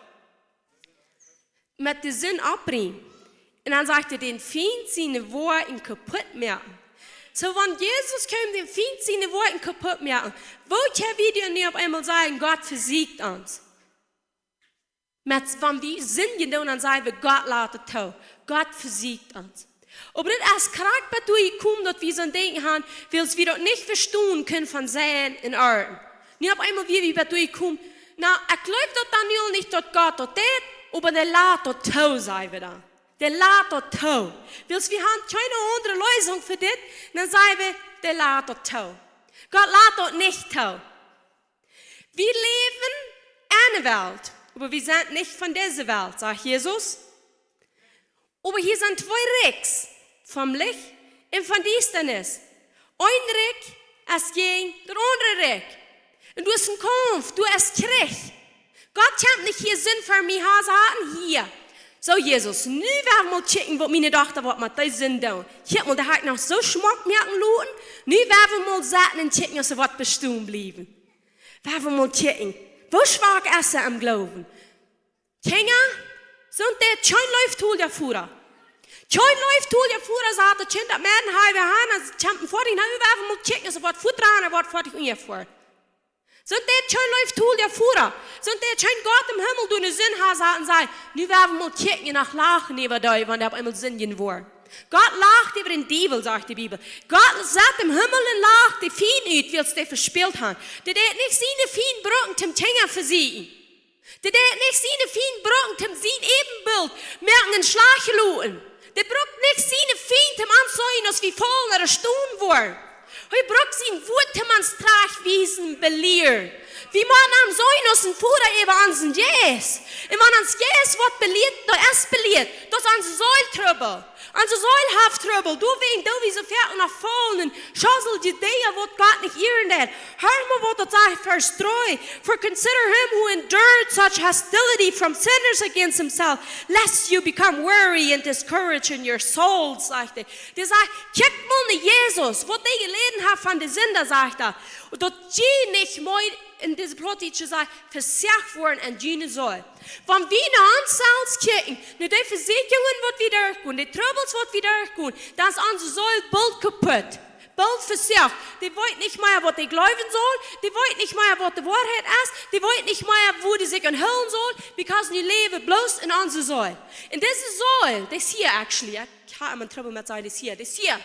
Met de Sind oppbrinjen. Un dan sajcht hee, dän Fient siene Woakjen kaputt moaken. Soo, wan Jesus kjeem, dän Fient siene Woakjen kaputt moaken, woo kjenn wie dan nu opp eemol sajen, Gott vesieekjt ons? Met, wan wie Sind doonen, dan saj wie, Gott lat et too. Gott vesieekjt ons. Oba dit es krakjt bat doa jekomen, daut wie soon Dinkj haben, wiels wie daut nich vestonen kjennen von Sind un Oaja. Nu opp eemol wia wie bat doa jekomen, na, ekj jleew daut dan nu nich, daut Gott daut deit, oba dee lat daut too, saj wie dan. Dee lat daut too. Wiels wie haben kjeene aundre Leesunk fa dit, dan saj wie, dee lat daut too. Gott lat daut nich too. Wie läwen enne Welt, oba wie sent nich von dise Welt, sajcht Jesus. Oba hia sent twee Rikjs, vom Licht un von Diestanis. Een Rikj es jäajen daut aundre Rikj. Un doa es een Kaumf, doa es Kjrich. Gott kjemt nich hia Sind fa mie han sajen, hia. Soo, Jesus, nu woa wie mol kjikjen, waut miene Dochta woat met dee Sind doonen. Kjikj mol, dee haft noch soo schmock moaken loten. Nu woa wie mol sitten un kjikjen, aus see woat bestonen bliewen. Woa wie mol kjikjen, woo schwak es see em Gloowen? Kjinja, sent dee kjeen leeftolja Voda? Kjeen leeftolja Voda sajcht daut Kjint, daut Mäakjen hia wie han, aus et kjemt en Foatich, na, woa wie mol kjikjen, aus et woat fuat rannen, woat foatich unjafoaren. Sent dee kjeen leeftolja Voda? Sent dee kjeen Gott em Himmel, dee ne Sind haft sajen un sajcht, nu woa wie mol kjikjen, noch lachen äwa dee, wan dee opp eemol sindjen woaren? Gott lacht äwa dän Diewel, sajcht de Bibel. Gott sat em Himmel un lacht de Fient ut, wiels dee vespält han. Dee deit nich siene Fient brucken toom Kjinja vesieekjen. Dee deit nich siene Fient brucken toom sien Äwenbilt moaken un schlajcht loten. Dee brukt nich siene Fient toom ons sajen, aus wie faulen ooda stonen woaren. Hee brukt sien Wuat toom ons trajchtwiesen, belieren. Wie motten am sajen aus een Voda äwa onsen Jeist. Un wan ons Jeist woat belieet, daut es belieet, daut es onse Seel Trubbel. Onse Seel haft Trubbel. Doawäajen doo wie soo väl noch faulen un schauseldje Dinja, waut Gott nich ieren deit. Hia mol waut daut sajcht, Varsch dree. For consider him who endured such hostility from sinners against himself, lest you become weary and discouraged in your souls, sajcht hee. Dee sajcht, kjikjt mol no Jesus, waut dee jeläden haft von de Sinda, sajcht hee. Daut jie nich mea, en dise Plautdietsche sajcht, vesoacht woaren en june Seel. Wan wie no ons selfst kjikjen, no de Vesieekjungen, waut wie derchgonen, de Trubbels, waut wie derchgonen, dan es onse Seel boolt kaputt. Boolt vesoacht. Dee weet nich mea, waut dee jleewen saul. Dee weet nich mea, waut de Woarheit es. Dee weet nich mea, woo dee sikj aunhoolen saul. Because nu läwen bloos en onse Seel. Un dise Seel, dee es hia actually, ekj hab emma Trubbel met sajen, dee es hia, dee es hia.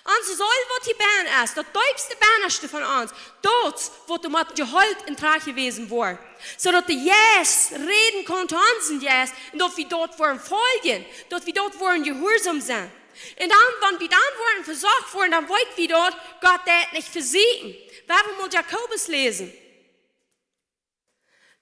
Onse Seel, waut hia bennen es, daut deepste, bennaschte von ons, daut woat doamet jeheelt un trajchtjewäsen woaren. Soo daut de Jeist räden kaun to onsen Jeist un daut wie daut woaren foljen, daut wie daut woaren jehuarsom sennen. Un dan, wan wie dan woaren vesoacht woaren, dan weet wie daut Gott deit nich vesieekjen. Woa wie mol Jakobus läsen.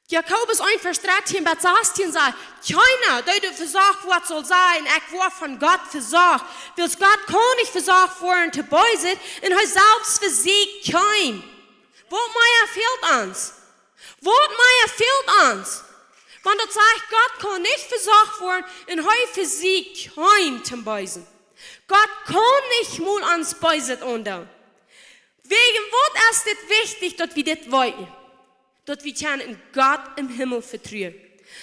Jakobus eent, Varsch dartieen bat sastieen sajcht, kjeena, dee doa vesocht woat, saul sajen, ekj woa von Gott vesocht. Wiels Gott kaun nich vesocht woaren to Beeset, un hee selfst vesieekjt kjeenem. Waut mea fält ons? Waut mea fält ons? Wan daut sajcht, Gott kaun nich vesocht woaren, un hee vesieekjt kjeenem toom Beesen. Gott kaun nich mol ons Beeset aundoonen. Wäajen waut es dit wichtich, daut wie dit weeten? Daut wie kjennen en Gott em Himmel vetruen.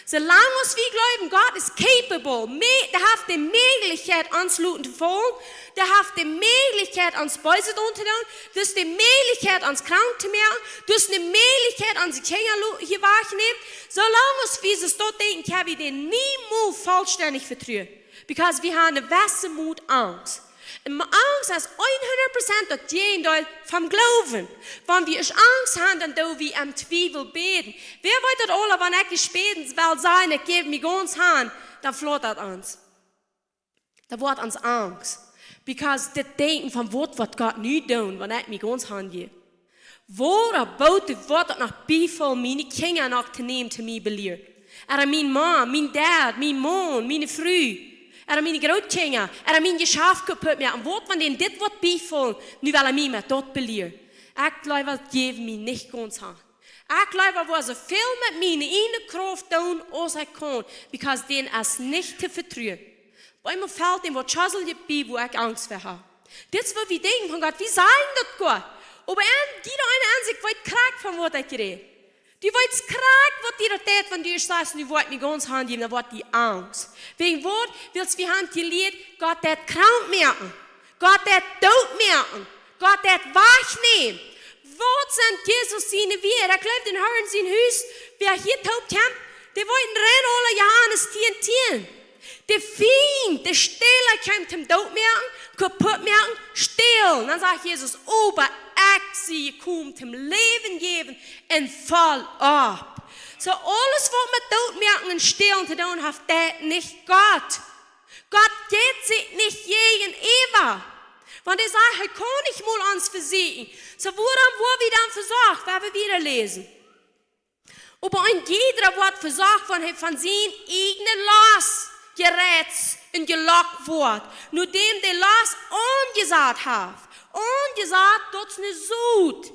Soo lang aus wie jleewen, Gott es capable, mä-, dee haft de Mäajlichkjeit, ons loten to faulen, dee haft de Mäajlichkjeit, ons Beeset auntodoonen, dee haft de Mäajlichkjeit, ons krank to moaken, dee haft de Mäajlichkjeit, onse Kjinja lo-, hia wajch to nämen, soo lang aus wie soo daut denkjen, kjenn wie dän niemols vollstendich vetruen. Because wie haben eene jewesse Mot Angst. Un Angst es hundat Prozent daut Jäajendeel vom Gloowen. Wan wie Angst haben, dan doo wie em Twiewel bäden. Wäa weet daut aul, wan ekj bäden well, sajen, ekj jäw mie gaunz han, dan flaut daut ons. Dan woat ons Angst. Because dit Denkjen von, waut woat Gott nu doonen, wan ekj mie gaunz han jäw? Waut about, waut daut noch bifelt, miene Kjinja noch to nämen, to mie belieren. Ooda mien Maun, mien Dad, mien Maun, miene Fru. Ooda miene Grootkjinja, ooda mien Jeschaft kaputt moaken. Waut wan dän dit woat biefaulen, nu well hee mie met daut belieren. Ekj leewa jäw mie nich gaunz han. Ekj leewa woa soo väl met miene ieejne Krauft doonen aus ekj kaun, because dän es nich to vetruen. Bie mie felt dän waut Schassel bie, wua ekj Angst ver hab. Dit es waut wie denkjen von Gott, wie sajen daut Gott. Oba en, jieda eena en sikj weet krakjt von waut ekj räd. Du weetst krakjt waut die daut deit, wan du sajst, nu woa ekj mie gaunz hanjäwen, dan woat die Angst. Wäajen waut? Wiels wie han jelieet, Gott deit krank moaken. Gott deit doot moaken. Gott deit wajchnämen. Waut sent Jesus siene Wieed? Ekj jleew, dän Harn sien Hus, wäa hia toop kjemt, dee weeten rein aule Johanes tieen tieen. De Fient, de Stäla kjeem toom doot moaken, kaputt moaken, stälen. Dan sajcht Jesus, oba ekj sie jekomen toom Läwen jäwen un voll opp. Soo aules waut met doot moaken un stälen to doonen haft, deit nich Gott. Gott jeit sikj nich jäajen Eva. Wan hee sajcht, hee kaun nich mol ons vesieekjen. Soo wuarom woa wie dan vesocht, wan wie wieda läsen? Oba een jieda woat vesocht, wan hee von sien ieejne Lost jereizt un jelockt woat, no däm de Lost aunjesat haft. Aunjesat, daut es ne Sot.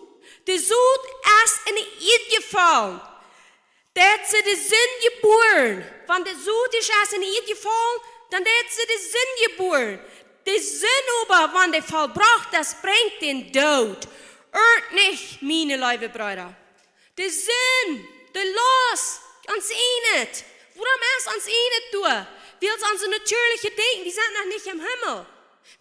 De Sot es enne Ieed jefollen. Deit see de Sind jebuaren. Wan de Sot es, es enne Ieed jefollen, dan deit see de Sind jebuaren. De Sind oba, wan dee vollbrocht es, brinjt dän Doot. Irrt nich, miene leewe Breeda. De Sind, de Lost, ons ieejnet. Wuarom es ons ieejnet doa? Wiels onse natieeliche Denkjen, wie sent noch nich em Himmel.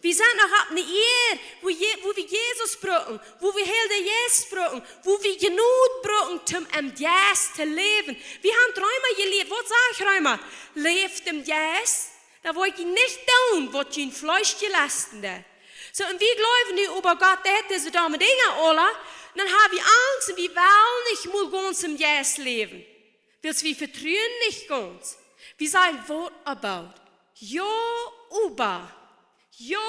Wie sent noch opp ne Ieed, wua Je-, wua wie Jesus brucken, wua wie Heilja Jeist brucken, wua wie Jnod brucken, toom em Jeist to läwen. Wie han Reema jelieet, waut sajcht Reema? Läft em Jeist, dan woa jie nich doonen, waut jun Fleesch jelast deit. Soo, un wie jleewen nu, oba Gott deit dise domme Dinja aula, dan ha wie Angst un wie wellen nich mol gaunz em Jeist läwen. Wiels wie vetruen nich gaunz. Wie sajen, what about? Jo, oba. Jo,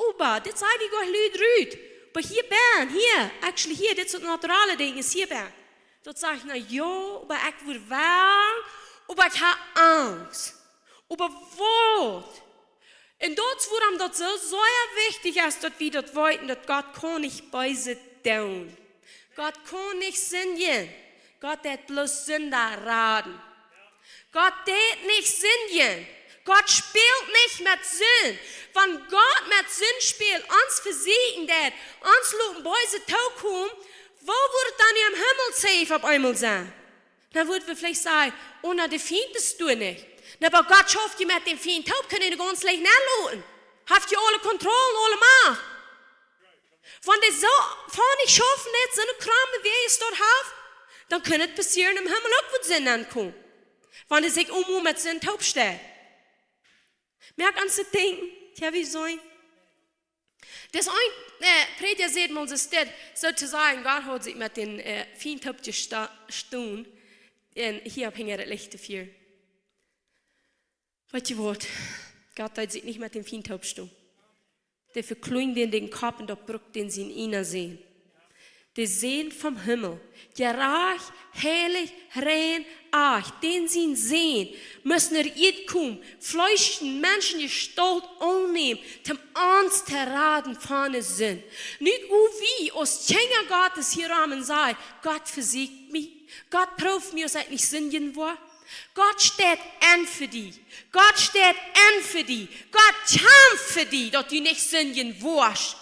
oba. Dit saj wie goa lud rut. Oba hia bie, hia, actually hia, dit es daut naturale Dinkj, es hia bie. Daut sajcht, na jo, oba ekj wudd wellen, oba ekj ha Angst. Oba waut? Un daut es wuarom daut soo sea wichtich es, daut wie daut weeten, daut Gott kaun nich Beeset doonen. Gott kaun nich sindjen. Gott deit bloos Sinda raden. Gott deit nich sindjen. Gott spält nich met Sind. Wan Gott met Sind spält, ons vesieekjen deit, ons loten Beeset tookomen, woo wudd daut dan em Himmel safe opp eemol sennen? Dan wudd wie veleicht sajen, oh, na, de Fient es doa nich. Na, oba Gott schauft je met dän Fient toop, kaun dän gaunz leicht nenloten. Haft je aule Kontroll, aule Macht. Wan dee soo von nich schaufen deit, soone kranke Wäaj es daut haft, dan kaun et passieren em Himmel uk waut Sind aunkomen. Wan dee sikj emol met Sind toop steit. Moakt ons daut denkjen, jo, wie sent. Daut es een, äh, Prädja säd mol soo, staut soo to sajen, Gott haud sikj met dän, äh, Fient toop jestonen un hia opp hinja daut Licht to fieren. Weetst du waut? Gott deed sikj nich met dän Fient toop stonen. Dee vekjlieend dän, dän Kopp un daut brukt dän sien ieejna Sän. De Sän vom Himmel, jerajcht, heilich, rein, ajcht, dän sien Sän, must no de Ieed komen, Fleesch un Menschengestault aunnämen, toom ons to raden von de Sind. Nu go wie aus Kjinja Gottes hia rom un sajen, Gott vesieekjt mie, Gott prooft mie, aus ekj nich sindjen woa. Gott steit en fa die. Gott steit en fa die. Gott kjamft fa die, daut du nich sindjen woascht.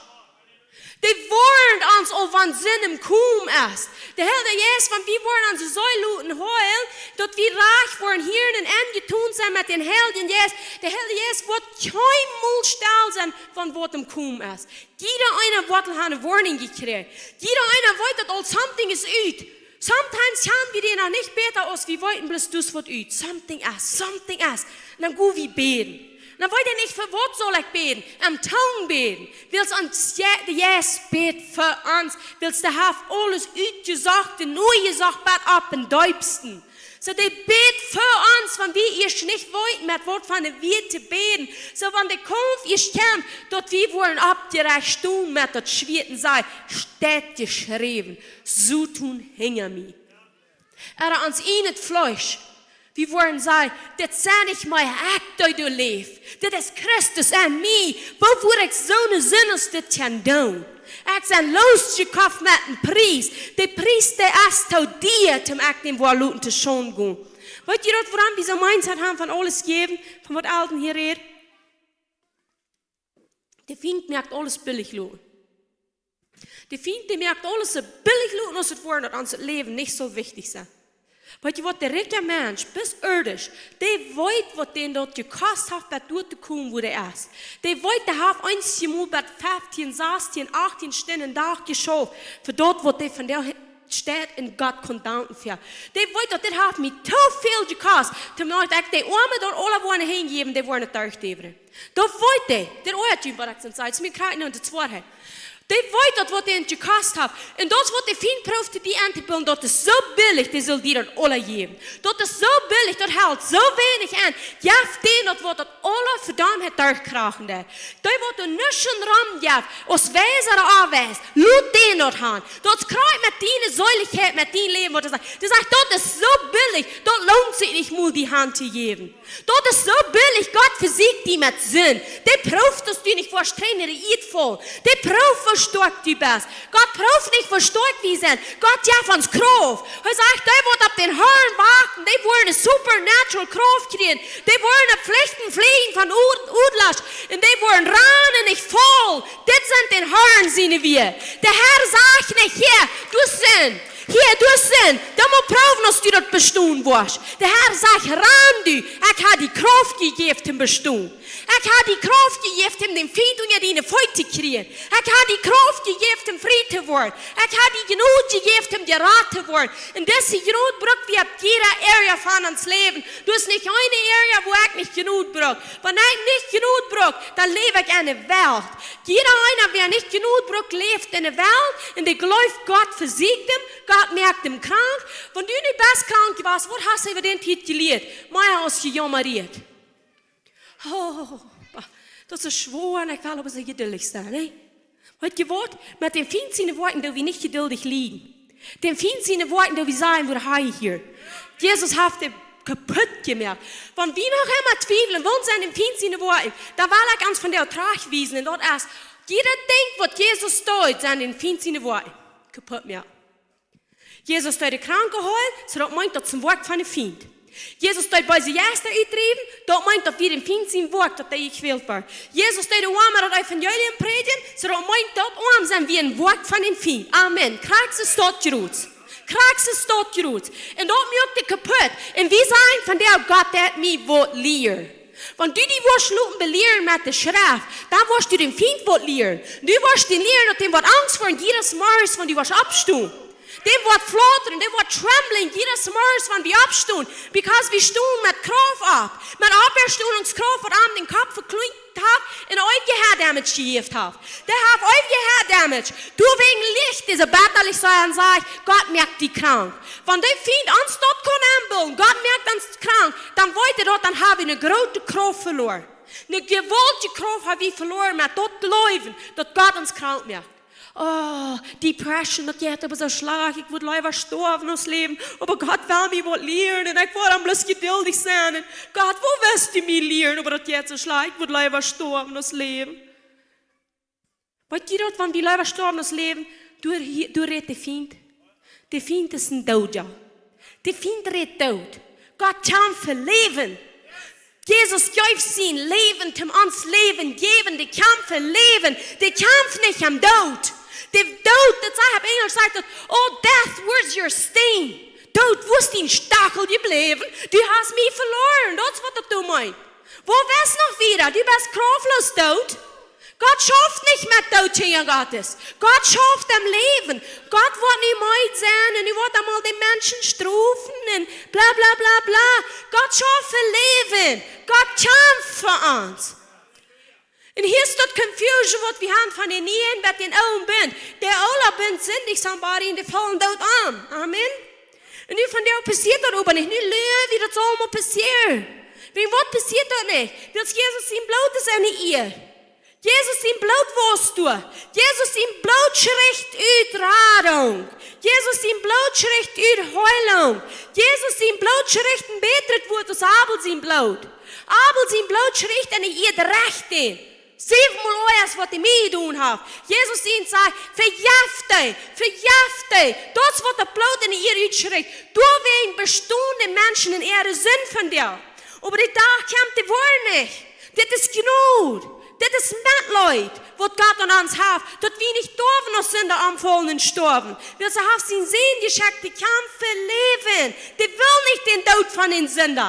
Dee woarnt ons aul, wan Sind em Komen es. De Heilja Jeist, wan wie woaren onse Seel loten heilen, daut wie rajcht woaren hia un enjetoont sennen met dän Heiljen Jeist. De Heilja Jeist woat kjeenmol stell sennen, wan waut em Komen es. Jieda eena woat aul eene Warnung jekjräajen. Jieda eena weet daut aul, something is ut. Sometimes kjan wie dee noch nich bäta aus wie weeten, bloos daut woat ut. Something is, something is. Un dan go wie bäden. Dan weet wie nich, fa waut saul ekj bäden? Em Tungen bäden. Wiels ons Je-, de Jeist bät fa ons. Wiels dee haft aules utjesocht un nojesocht bat opp dän deepsten. Soo, dee bät fa ons, wan wie ieescht nich weeten, met waut fa een Wieed to bäden. Soo, wan de Kaumf ieescht kjemt, daut wie woaren oppjerajcht stonen met daut Schwieet un sajen, steit jeschräwen, Soton hinja mie. Ooda ons ieejnet Fleesch. Wie woaren sajen: "Dit sie nich mea ekj, dee doa läft. Dit es Christus en mie. Woo woa ekj soone Sind aus dit kjennen doonen? Ekj sie loosjekoft met een Pries. De Pries, dee es too dia, om ekj dän woa loten to Schaunden gonen." Weet jie daut, wuarom wie soo Mindset haben von aules jäwen, von waut Alden hia rät? De Fient moakt aules billich loten. De Fient, dee moakt aules soo billich loten aus et woat, daut ons Läwen nich soo wichtich es. Weet jie waut, de rikja Mensch, bloos irdisch, dee weet, waut dän daut jekost haft, bat doa to komen, wua dee es. Dee weet, dee haft eenjemol bat feftieen, sastieen, achttieen Stunden Dach jeschauft, fa daut, waut dee vondoag steit un Gott kunn danken fa. Dee weet, daut dit haft mie too väl jekost, toom daut ekj de Oame daut aula woa hanjäwen, dee woaren et derchjäwen. Daut weet dee, dit oajat jie, waut ekj saj, es mie krakjt nu de Woarheit. Dee weet daut, waut dän jekost haft. Un daut es waut de Fient proowt die auntobillen, daut es soo billich, dee saul die daut aula jäwen. Daut es soo billich, daut helt soo weinich aun. Jeff dän daut, waut daut aula fa dän haft derchjekjräajen. Dee waut doa nuscht aun romjeft, aus wies ooda onwies, lot dän daut han. Daut es krakjt met diene Seelichkjeit, met dien Läwen, waut dee sajcht. Dee sajcht, daut es soo billich, daut loont sikj nich mol die Haunt to jäwen. Daut es soo billich, Gott vesieekjt die met Sind. Dee proowt, daut du nich woascht trigj enne Ieed faulen. Dee proowt, woo stoakj du best. Gott proowt nich, woo stoakj wie sent. Gott jeft ons Krauft. Hee sajcht, dee waut opp dän Harn wachten, dee woaren eene supernatural Krauft kjrieen. Dee woaren opp Flichten fleejen von Ud-, Udlasch. Un dee woaren rannen un nich faulen. Dit sent dän Harn siene Wieed. De Herr sajcht nich: "Hia, du best Sind. Hia, du best Sind. Dan mott proowen, aus du daut bestonen woascht." De Herr sajcht: "Ran du. Ekj hab die Krauft jejäft toom bestonen. Ekj hab die Krauft jejäft toom dän Fient unja diene Feet to kjrieen. Ekj hab die Krauft jejäft toom frie to woaren. Ekj hab die Jnod jejäft toom jerat to woaren." Un dise Jnod bruck wie opp jieda Area von ons Läwen. Daut es nich eene Area, wua ekj nich Jnod bruck. Wan ekj nich Jnod bruck, dan läw ekj enne Welt. Jieda eena, wäa nich Jnod bruck, läft enne Welt un dee jleeft, Gott vesieekjt am, Gott moakt am krank. Wan du nu best krank jewast, waut hast du äwa dän Tiet jelieet? Mea aus jejaumert. Oh, bah, daut es schwoa un ekj well oba soo jeduldich sennen, nä? Weet jie waut? Met dän Fient siene Woakjen doo wie nich jeduldich lieden. Dän Fient siene Woakjen doo wie sajen, woo hee hia. Jesus haft dee kaputt jemoakt. Wan wie noch emma twiewlen, waut sent dän Fient siene Woakjen? Dan well ekj ons vondoag trajchtwiesen. Un daut es, jieda Dinkj, waut Jesus deed, sent dän Fient siene Woakjen kaputt jemoakt. Jesus deed de Kranke heelen, soo daut meent, daut es een Woakj von dän Fient. Jesus deed beese Jeista utdriewen, daut meent, daut wia dän Fient sien Woakj, daut dee jekjwält wort. Jesus deed de Oame daut Evangelium prädjen, soo daut meent, daut oam sennen wia een Woakj von dän Fient. Amen. Krakjt soo es daut jrots. Krakjt soo es daut jrots. Un daut moakt dee kaputt. Un wie sajen vondoag, Gott deit mie waut lieren. Wan du die woascht loten belieren met de Schreft, dan woascht du dän Fient waut lieren. Du woascht dän lieren, daut dee woat Angst woaren, jieda Morjes, wan du woascht oppstonen. Dee woat flautren, dee woat tremblen, jieda Morjes, wan wie oppstonen. Because wie stonen met Krauft opp. Met Oppstonen, ons Krauft, waut am dän Kopp vekloakt haft un eewje Head Damage jejäft haft. Dee haft eewje Head Damage. Doawäajen licht dise Bett, daut ekj saj un saj: "Gott moakt die krank." Wan de Fient ons daut kaun aunbillen, Gott moakt ons krank, dan weet hee daut, dan hab wie eene groote Krauft veloaren. Eene jewaultje Krauft hab wie veloaren met daut jleewen, daut Gott ons krank moakt. Oh, depression, daut jeit oba soo schlajcht, ekj wudd leewa stoawen aus läwen. Oba Gott well mie waut lieren un ekj woa dan bloos jeduldich sennen. Un Gott, woo west du mie lieren, oba daut jeit soo schlajcht, ekj wudd leewa stoawen aus läwen. Weet jie daut, wan wie leewa stoawen aus läwen, doa, doa rät de Fient. De Fient es een Doodja. De Fient rät Doot. Gott kjamft fa Läwen. Jesus jeef sien Läwen, toom ons Läwen jäwen. Dee kjamft fa Läwen. Dee kjamft nich aum Doot. De Doot, daut sajcht, opp Enjelsch sajcht daut: "Oh, death, where's your sting?" Doot, wua es dien Stachel jebläwen? Du hast mie veloaren. Daut es waut daut doa meent. Woo best noch wieda? Du best krauftloos, Doot. Gott schauft nich met Doot, Kjinja Gottes. Gott schauft em Läwen. Gott woat nich meed sennen un hee woat emol de Menschen strofen un bla, bla, bla, bla. Gott schauft fa Läwen. Gott kjamft fa ons. Un hia es daut Confusion, waut wie haben von dän nieen bat dän oolen Bunt. De oole Bunt sindicht, somebody, un dee faulen doot om. Amen. Un nu vondoag passieet daut oba nich. Nu läw wie, daut saul mol passieren. Wäajen waut passieet daut nich? Wiels Jesus sien Bloot es enne Ieed. Jesus sien Bloot wia doa. Jesus sien Bloot schricht ut Radunk. Jesus sien Bloot schricht ut Heilunk. Jesus sien Bloot schricht een bätret Wuat aus Abel sien Bloot. Abel sien Bloot schricht enne Ieed rajcht aun. Säwen mol oaja aus waut hee mie jedonen haft. Jesus sien sajcht: "Vejeft dee, vejeft dee." Daut es waut daut Bloot enne Ieed utschricht. Doawäajen bestonen de Menschen en äare Sind vondoag. Oba de Dach kjemt, dee woaren nich. Dit es Jnod. Dit es Metleet, waut Gott aun ons haft, daut wie nich derwen aus Sinda omfaulen un stoawen. Wiels hee haft sienen Sän jeschekjt, dee kjemt fa Läwen. Dee well nich dän Doot von dän Sinda.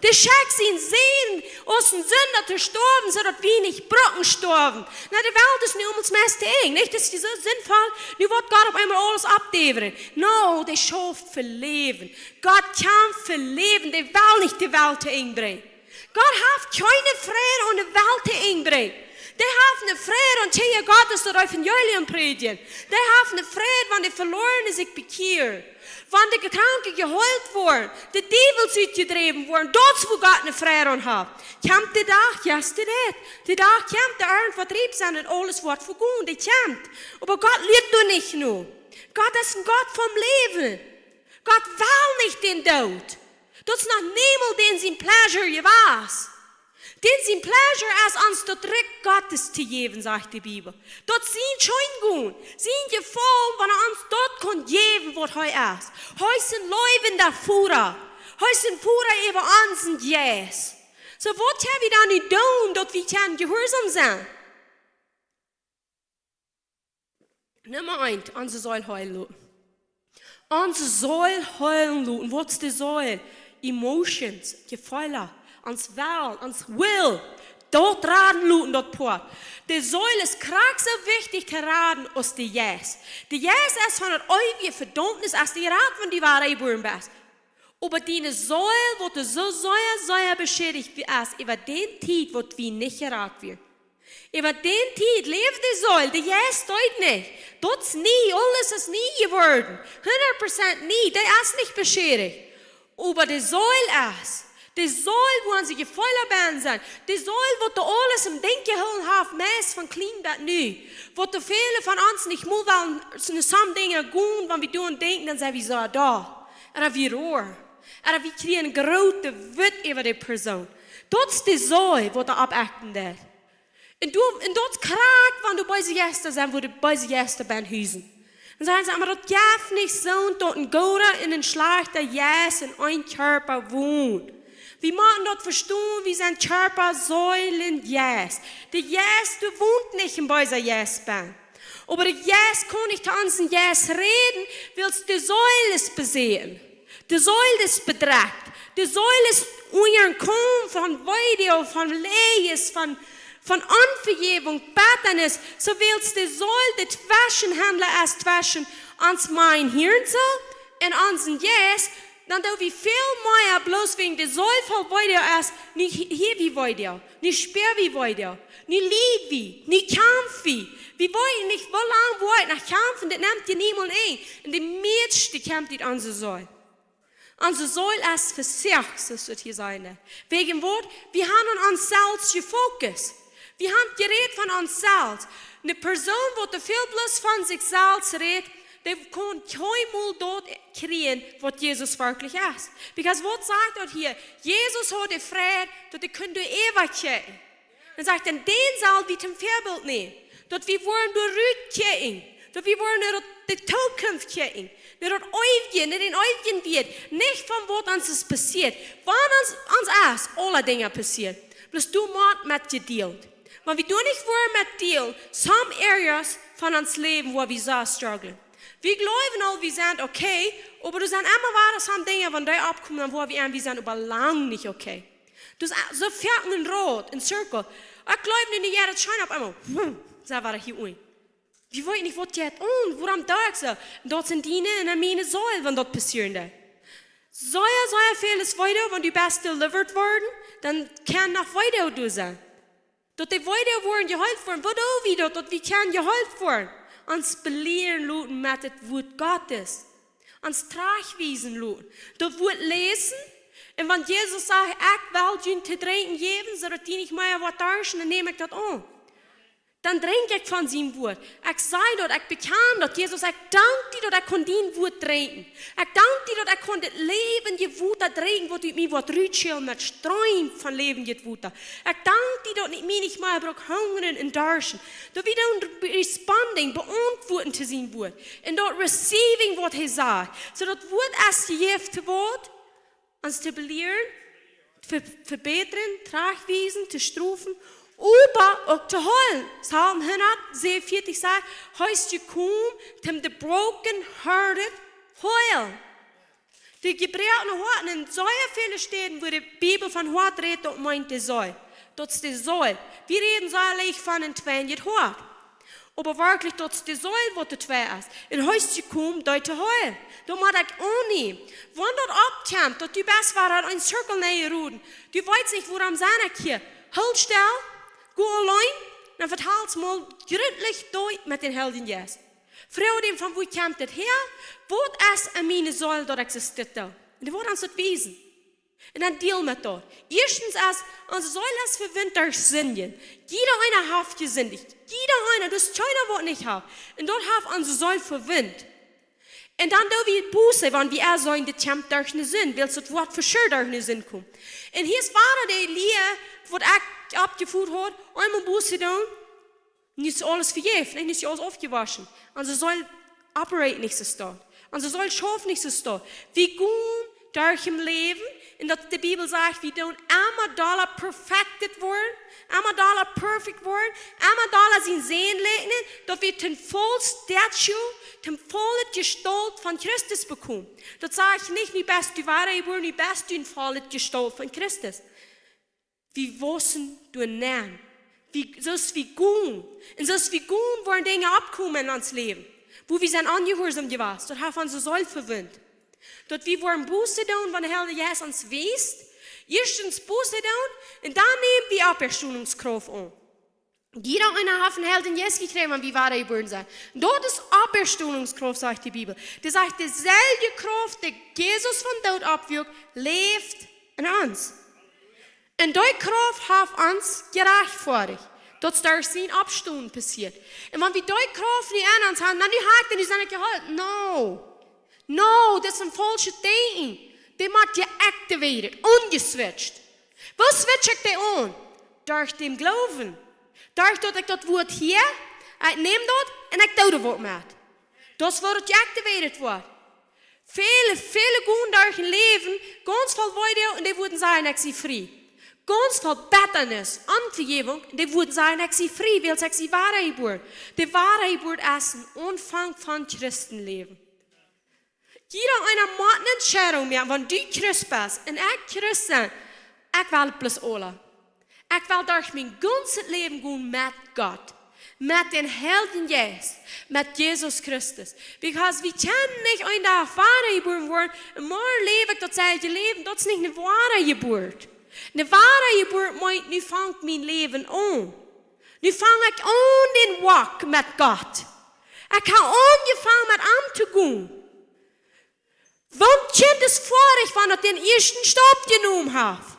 Dee schekjt sienen Sän aus een Sinda to stoawen, soo daut wie nich brucken stoawen. Na, de Welt es nu aulemol meist enj, nich? Daut es soo sinnvoll, nu woat Gott opp eemol aules oppdäwren. No, dee schauft fa Läwen. Gott kjemt fa Läwen, dee well nich de Welt to Enj brinjen. Gott haft kjeene Fräd aun de Welt to Enj brinjen. Dee haft eene Fräd aun Kjinja Gottes daut Evangelium prädjen. Dee haft eene Fräd, wan de Velorne sikj bekjieren. Wan de Kranke jeheelt woaren. De Diewels utjedräwen woaren. Daut es wua Gott eene Fräd aun haft. Kjemt de Dach? Yes, dee deit. De Dach kjemt, de Arnt woat riep sennen un aules woat vegonen. Dee kjemt. Oba Gott lat doa nich no. Gott es een Gott vom Läwen. Gott well nich dän Doot. Daut es noch niemols dän sien pleasure jewast. Dän sien pleasure es, ons daut Rikj Gottes to jäwen, sajcht de Bibel. Daut es sien Scheengonen, sien Jefaulen, wan hee ons daut kaun jäwen, waut hee es. Hee es een läwenda Voda. Hee es een Voda äwa onsen Jeist. Soo, waut kjenn wie dan nu doonen, daut wie kjennen jehuarsom sennen? Numma eent, onse Seel heelen loten. Onse Seel heelen loten. Waut es de Seel? Emotions, Jefeelen, ons Well, ons Will. Daut raden loten, daut Poat. De Seel es krakjt soo wichtich to raden aus de Jeist. De Jeist es von daut eewje Vedaumnis, aus dee rat, wan du wada jebuaren best. Oba diene Seel, waut soo sea, sea beschädicht es, äwa dän Tiet, waut wie nich jerat wieren. Äwa dän Tiet läft de Seel, de Jeist deed nich. Daut es nie, aules es nie jeworden. Hundat Prozent nie, dee es nich beschädicht. Oba de Seel es. De Seel, wua onse Jefeelen bennen sent. De Seel, waut doa aules em Denkj jehoolen haft, meist von kjlien bat nu. Waut doa väle von ons nich mol wellen, soo ne some Dinja gonen, wan wie doaraun denkjen, dan sent wie soo doa. Ooda wie roaren. Ooda wie kjrieen groote Wut äwa de Persoon. Daut es de Seel, waut doa opp achten deit. Un du, un daut krakjt, wan doa beese Jeista sent, wua de beese Jeista bennen husen. Dan sajen see: "Oba daut jeft nich soo, daut een gooda un een schlajchta Jeist en een Kjarpa wont." Wie motten daut vestonen, wie sent Kjarpa, Seel un Jeist. De Jeist, doa wont nich een beesa Jeist bennen. Oba de Jeist kaun nich to onsen Jeist räden, wiels de Seel es besäten. De Seel es bedrekjt. De Seel es unjaunkomen von Weedoag, von Läajes, von, von Onvejäwunk, Bettanis. Soo wiels de Seel de Tweschenhaundla es tweschen ons mind hia soo un onsen Jeist, dan doo wie väl mea bloos wäajen de Seel voll Weedoag es, nu hia wie Weedoag, nu spia wie Weedoag, nu lied wie, nu kjamf wie. Wie weeten nich, woo lang wie noch kjamfen, daut nemt je niemols enj. Un de mieeschte kjemt ut onse Seel. Onse Seel es vesecht, soo aus daut hia sajcht. Wäajen waut? Wie haben aun ons selfst jefokust. Wie haben jerät von ons selfst. Eene Persoon, waut too väl bloos von sikj selfst rät, dee kaun kjeenmol daut kjrieen, waut Jesus werkjlich es. Because waut sajcht daut hia? Jesus haud de Fräd, daut hee kunn doa äwa kjikjen. Dan sajcht hee: "Dän sell wie toom Väabilt nämen." Daut wie woaren doa rut kjikjen. Daut wie woaren no daut, de Tookunft kjikjen. No daut Eewje, no dän eewjen Wieet. Nich von waut ons es passieet. Wan ons, ons es aule Dinja passieet. Bloos du mottst met jedealt. Wan wie doa nich woaren met dealen, some areas von ons Läwen, wua wie soo strugglen. Wie jleewen aul, wie sent okay, oba doa sent emma wada some Dinja, wan dee oppkomen, dan woa wie aun, wie sent äwa lang nich okay. Daut es soo foaken een Rot, een Circle. Ekj jleew nu nich, jo, daut schient opp eemol. Hm, soo wia daut hia uk. Wie weeten nich, waut jeit aun, wuarom doo ekj soo? Daut sent diene un miene Seel, wan daut passieren deit. Soo, soo väl es wieda, wan du best delivered worden, dan kaun noch wieda doa sennen. Daut dee wieda woaren jeheelt woaren. Woo doo wie daut, daut wie kjennen jeheelt woaren? Ons belieren loten met daut Wuat Gottes. Ons trajchtwiesen loten. Daut Wuat läsen. Un wan Jesus sajcht: "Ekj well junt to drinkjen jäwen, soo daut jie nich mea woaren darschten", dan näm ekj daut aun. Dan drinkj ekj von sien Wuat. Ekj saj daut, ekj bekjan daut, Jesus, ekj dank die daut ekj kunn dien Wuat drinkjen. Ekj dank die daut ekj kunn daut läwendje Wota drinkjen, waut ut mie woat rutschellen met Streem von läwendjet Wota. Ekj dank die daut ekj mie nich mea bruck hungren un darschten. Daut wie dan responding, beauntwuaden to sien Wuat. Un daut receiving waut hee sajcht. Soo daut Wuat es jejäft to woat, ons to belieren, to vebätren, trajchtwiesen, to strofen, oba uk to heelen. Psalm hundat säwenunvieetich sajcht, hee es jekomen, toom de broken hearted heelen. De jebroakne Hoaten, en sea väle Städen, wua de Bibel von Hoat rät, daut meent de Seel. Daut es de Seel. Wie räden sea leicht von een tweienjet Hoat. Oba werkjlich, daut es de Seel, waut twei es. Un hee es jekomen, dee to heelen. Daut mott ekj aunnämen. Wan daut oppkjemt, daut du best wada en een Zirkel nenjeroden. Du weetst nich, wuarom sie ekj hia. Hool stell, go auleen, dan vetalst mol jrintlich derch met dän Heiljen Jeist. Froag am, von wua kjemt dit häa? Waut es en miene Seel, daut ekj soo dit doo? Un dee woat ons daut wiesen. Un dan deal met daut. Ieeschtens es, onse Seel es vewindt derch Sinden. Jieda eena haft jesindicht. Jieda eena, daut es kjeena waut nich haft. Un daut haft onse Seel vewindt. Un dan doo wie Buße, wan wie es sent, dit kjemt derch ne Sind, wiels daut woat fa sure derch ne Sind komen. Un hia es wada de Lia, waut ekj oppjefoot haud, eemol Buße doonen, nu es aules vejäft, nä, nu es aules aufjewoschen. Onse Seel operate nich soo stoakj. Onse Seel schauft nich soo stoakj. Wie gonen derch daut Läwen, un daut de Bibel sajcht, wie doonen emma dolla perfected woaren, emma dolla perfect woaren, emma dolla sien Sän likjnen, daut wie toom voll Statur, toom volle Jestault von Christus bekomen. Daut sajcht nich, nu best du wadajebuaren, nu best du ne volle Jestault von Christus. Wie wausen doa nenn. Wie, soo aus wie gonen. Un soo aus wie gonen, woaren Dinja oppkomen en ons Läwen, wua wie sent onjehuarsaum jewast. Daut haft onse Seel vewindt. Daut wie woaren Buße doonen, wan de Heilje Jeist ons wiest. Ieeschtens Buße doonen, un dan näm wie Oppstonungskrauft aun. Jieda eena haft dän Heiljen Jeist jekjräajen, wan wie wadajebuaren sent. Daut es Oppstonungskrauft, sajcht de Bibel. Dee sajcht, deeselwje Krauft, dee Jesus vom Doot oppwakjt, läft en ons. Un dee Krauft haft ons jerajchtfoadicht. Daut es derch sien Oppstonen passieet. Un wan wie dee Krauft nu en ons haben, dan nu ha ekj, dan nu sie ekj jeheelt. No. No, daut es een faulschet Denkjen. Dee mott jeactivated, aunjeswitcht. Woo switch ekj dee aun? Derch dän Gloowen. Derch daut ekj daut Wuat hia, ekj näm daut un ekj doo doa waut met. Daut es woo daut jeactivated woat. Väle, väle gonen derch daut Läwen, gaunz voll Weedoag, un dee wudden sajen, ekj sie frie. Gaunz voll Bettanis, Onvejäwunk, un dee wudden sajen, ekj sie frie, wiels ekj sie wadajebuaren. De Wadajeburt es een Aunfank von Christenläwen. Jieda eena mott ne Entscheidunk moaken, wan du Christ best un ekj Christ sie, ekj well bloos aula. Ekj well derch mien gaunzet Läwen gonen met Gott, met dän Heiljen Jeist, met Jesus Christus. Because wie kjennen nich een Dach wadajebuaren woaren un morjen läw ekj daut selwje Läwen. Daut es nich ne Wadajeburt. Ne Wadajeburt meent, nu fangt mien Läwen aun. Nu fang ekj aun dän Walk met Gott. Ekj hab aunjefongen met am to gonen. Waut Kjint es foadich, wan daut dän ieeschten Stap jenomen haft?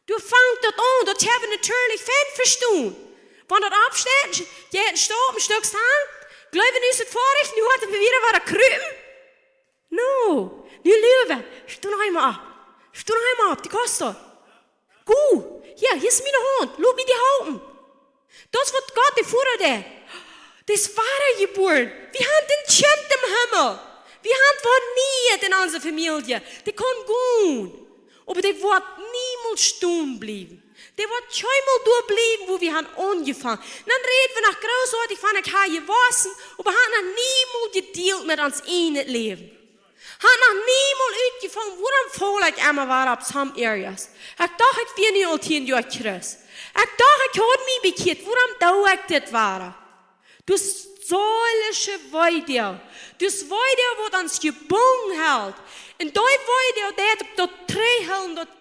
Doa fangt daut aun, daut hab wie natieedlich fein vestonen. Wan daut oppsteit, jeit een Stap, een Stekj han, jleewen wie, es et foadich, nu woat et wada, wada krupen. No, nu läw wie, sto noch eemol opp. Sto noch eemol opp, du kaust daut. Go, hia, hia es miene Haunt, lot mie die halpen. Daut es waut Gott, de Voda, deit. Dee es wadajebuaren. Wie haben een Kjint em Himmel. Wie haben waut Nieet en onse Famielje. Dee kaun gonen. Oba dee woat niemols stonen bliewen. Dee woat kjeenmol doa bliewen, wua wie haben aunjefongen. Dan räd wie noch großartig von, ekj hab jewossen, oba haben noch niemols jedealt met ons ieejnet Läwen. Haben noch niemols utjefungen, wuarom faul ekj emma wada opp some areas. Ekj docht, ekj wia nu aul tieen Joa Christ. Ekj docht, ekj haud mie bekjieet, wuarom doo ekj dit wada? Daut es seelische Weedoag. Daut es Weedoag, waut ons jebungen helt. Un dee Weedoag, dee haft uk daut trigjhoolen, daut daut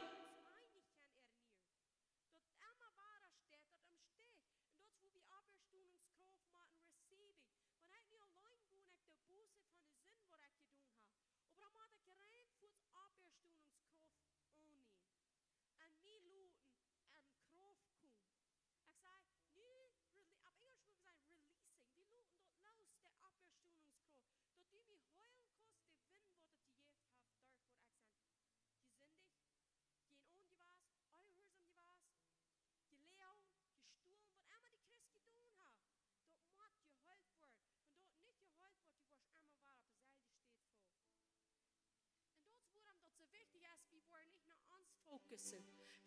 emma wada steit, daut em steit. Un daut es wua wie Oppstonungskrauft motten receiving. Wan ekj nu auleen go un ekj doo Buße von de Sind waut ekj jedonen hab. Oba dan mott ekj rein fuaz Oppstonungskrauft aunnämen. Un mie loten en Krauft komen. Ekj saj, nu, rele-, opp Enjelsch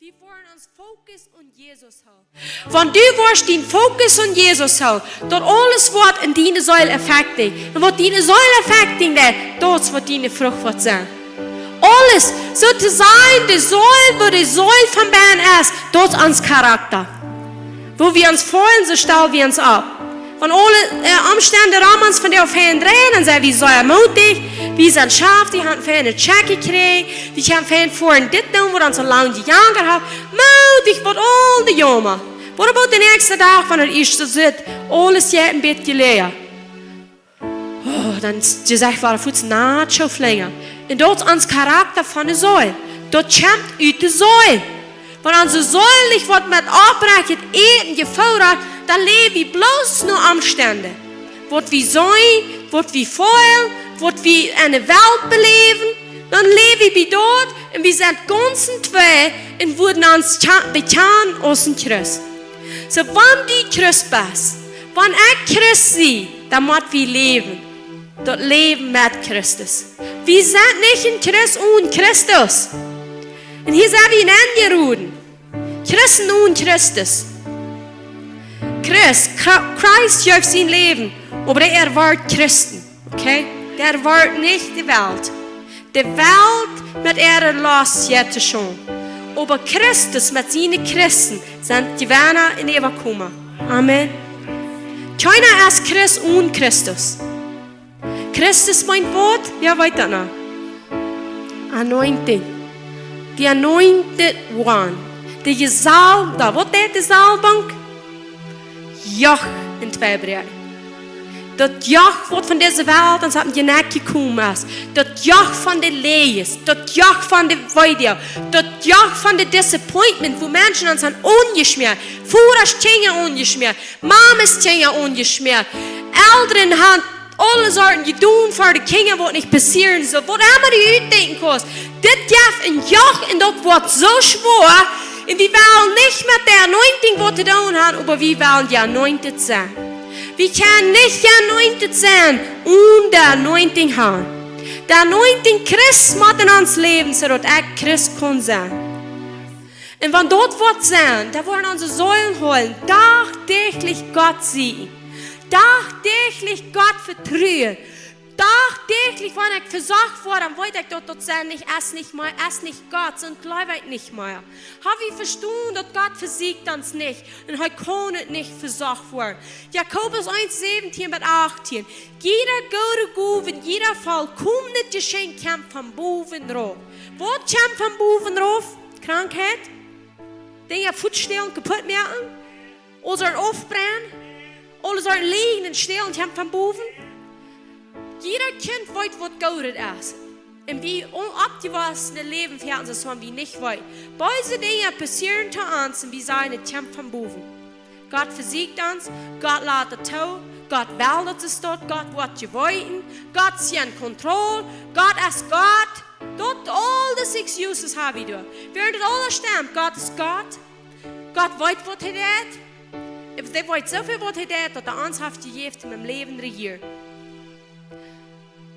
Wie woaren ons Fokus aun Jesus hoolen. Wan du woascht dien Fokus aun Jesus hoolen, daut aules woat en diene Seel affecten. Un waut diene Seel affecten deit, daut es waut diene Frucht woat sennen. Aules, soo to sajen, de Seel, woo de Seel von bennen es, daut es ons Charakta. Woo wie ons feelen, soo stalen wie ons opp. Wan aule, äh, Omstend rom ons vondoag fein dreien, dan sent wie sea moodich, wie sent schaftich, haben feine Tschekj jekjräajen, wie kjennen fein foaren dit doonen, waut ons aul lang jejankat haft, moodich, waut aul de Joma. Waut about de näakjste Dach, wan et ieescht soo sitt, aules jeit een bät läaja. Oh, dan es jezajcht, woat fuaz nacho flinja. Un daut es ons Charakta von de Seel. Daut kjemt ut de Seel. Wan onse Seel nich woat met oprajchtet Äten jefoodat, dan läw wie bloos no Omstend. Waut wie seenen, waut wie feelen, waut wie en de Welt beläwen, dan läw wie bie daut un wie sent gaunz twei un woaren ons tja-, bekjanen aus een Christ. Soo, wan du Christ best, wan ekj Christ sie, dan mott wie läwen. Daut Läwen met Christus. Wie sent nich een Christ onen Christus. Un hia sent wie enjeroden. Christen onen Christus. Christ, Chri-, Christ jeef sien Läwen, oba hee erwoat Christen. Okay? Hee erwoat nich de Welt. De Welt met äare Lost jeit to Schaunden. Oba Christus met siene Christen sent Jewenna un Äwakoma. Amen. Kjeena es Christ onen Christus. Christus meent waut? Wäa weet daut noch? Anointing. The anointed one. De Jesalbta. Waut deit de Salbunk? Joch entwei bräakjen. Daut Joch, waut von dise Welt ons opp de Jeneck jekomen es. Daut Joch von de Läajes. Daut Joch von de Weedoag. Daut Joch von de Disappointment, woo Menschen ons haben aunjeschmäat. Vodasch Kjinja aunjeschmäat. Mames Kjinja aunjeschmäat. Elren haben aule Sorten jedonen fa de Kjinja, waut nich passieren sull. Waut emma du utdenkjen kaust. Dit jeft een Joch un daut woat soo schwoa. Un wie wellen nich met de Anointing waut to doonen haben, oba wie wellen de Anointed sennen. Wie kjennen nich de Anointed sennen onen de Anointing haben. De Anointing Christ mott en ons Läwen, soo daut ekj Christ kaun sennen. Un wan daut woat sennen, dan woaren onse Seelen hoolen, dagdäachlich Gott seenen, dagdäachlich Gott vetruen, dagdäachlich, wan ekj vesocht woa, dan weet ekj daut, daut sent nich, es nich mea, es nich Gott, soo jleew ekj nich mea. Hab wie vestonen, daut Gott vesieekjt ons nich un hee kaun nich vesocht woaren. Jakobus eent, säwentieen bat achtieen. Jieda goode Gow, jieda vollkomnet Jeschenkj kjemt von bowen rauf. Waut kjemt von bowen rauf? Krankheit? Dinja fuaz stälen, kaputt moaken? Aule Sorten aufbrennen? Aule Sorten Läajen un Stälen kjemt von bowen? Jieda Kjint weet waut Goodet es. Un wie o-, oppjewossne läwen fa ons, aus wan wie nich weeten. Beese Dinja passieren to ons un wie sajen, et kjemt von bowen. Gott vesieekjt ons, Gott lat et too, Gott well daut et steit, Gott woat jeweeten, Gott es en Kontroll, Gott es Gott. Daut aul dise excuses hab wie doa. Wäarent daut aules stemt, Gott es Gott. Gott weet waut hee deit. Hee weet soo väl waut hee deit, daut hee ons haft jejäft em Läwen rejieren.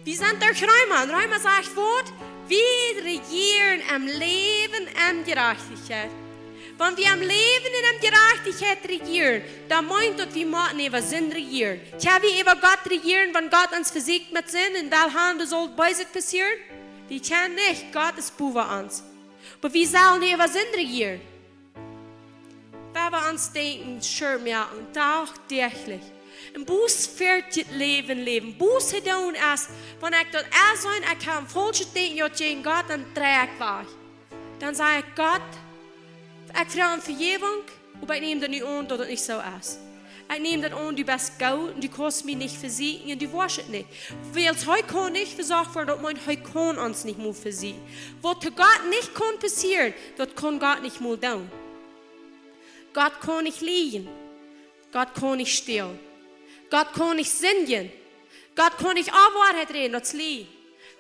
Wie sent derch Reema. Un Reema sajcht waut? Wie rejieren em Läwen un Jerajchtichkjeit. Wan wie em Läwen un em Jerajchtichkjeit rejieren, dan meent daut, wie motten äwa Sind rejieren. Kjenn wie äwa Gott rejieren, wan Gott ons vesieekjt met Sind un well haben, daut saul Beeset passieren? Wie kjennen nich, Gott es bowen ons. Oba wie sellen äwa Sind rejieren. Wan wie ons denkjen, sure, jo, un dagdäachlich. Un bloos fa dit Läwen läwen. Bloos to doonen es, wan ekj daut es, un ekj hab een faulschet Denkjen, jo, jäajen Gott, dan drei ekj wajch. Dan saj ekj, Gott, ekj froag om Vejäwunk, oba ekj näm daut nu aun, daut et nich soo es. Ekj näm daut aun, du best goot un du kaust mie nich vesieekjen un du woascht et nich. Wiels hee kaun nich vesocht woaren, daut meent, hee kaun ons nich mol vesieekjen. Waut to Gott nich kaun passieren, daut kaun Gott nich mol doonen. Gott kaun nich lieejen. Gott kaun nich stälen. Gott kaun nich sindjen. Gott kaun nich Onwoarheit räden, daut es Läajen.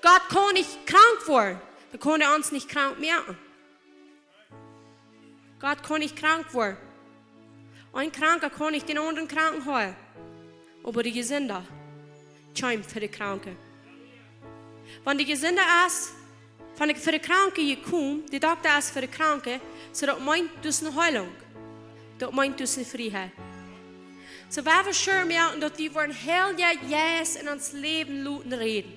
Gott kaun nich krank woaren, dan kaun hee ons nich krank moaken. Gott kaun nich krank woaren. Een Kranka kaun nich dän aundren Kranken heelen. Oba de Jesunda kjemt fa de Kranke. Wan de Jesunda es, Wan ekj fa de Kranke hia kom, de Dokta es fa de Kranke, soo daut meent daut es ne Heilunk. Daut meent daut es ne Frieheit. Soo, wie woaren sure moaken daut wie woaren Heilja Jeist en ons Läwen loten räden.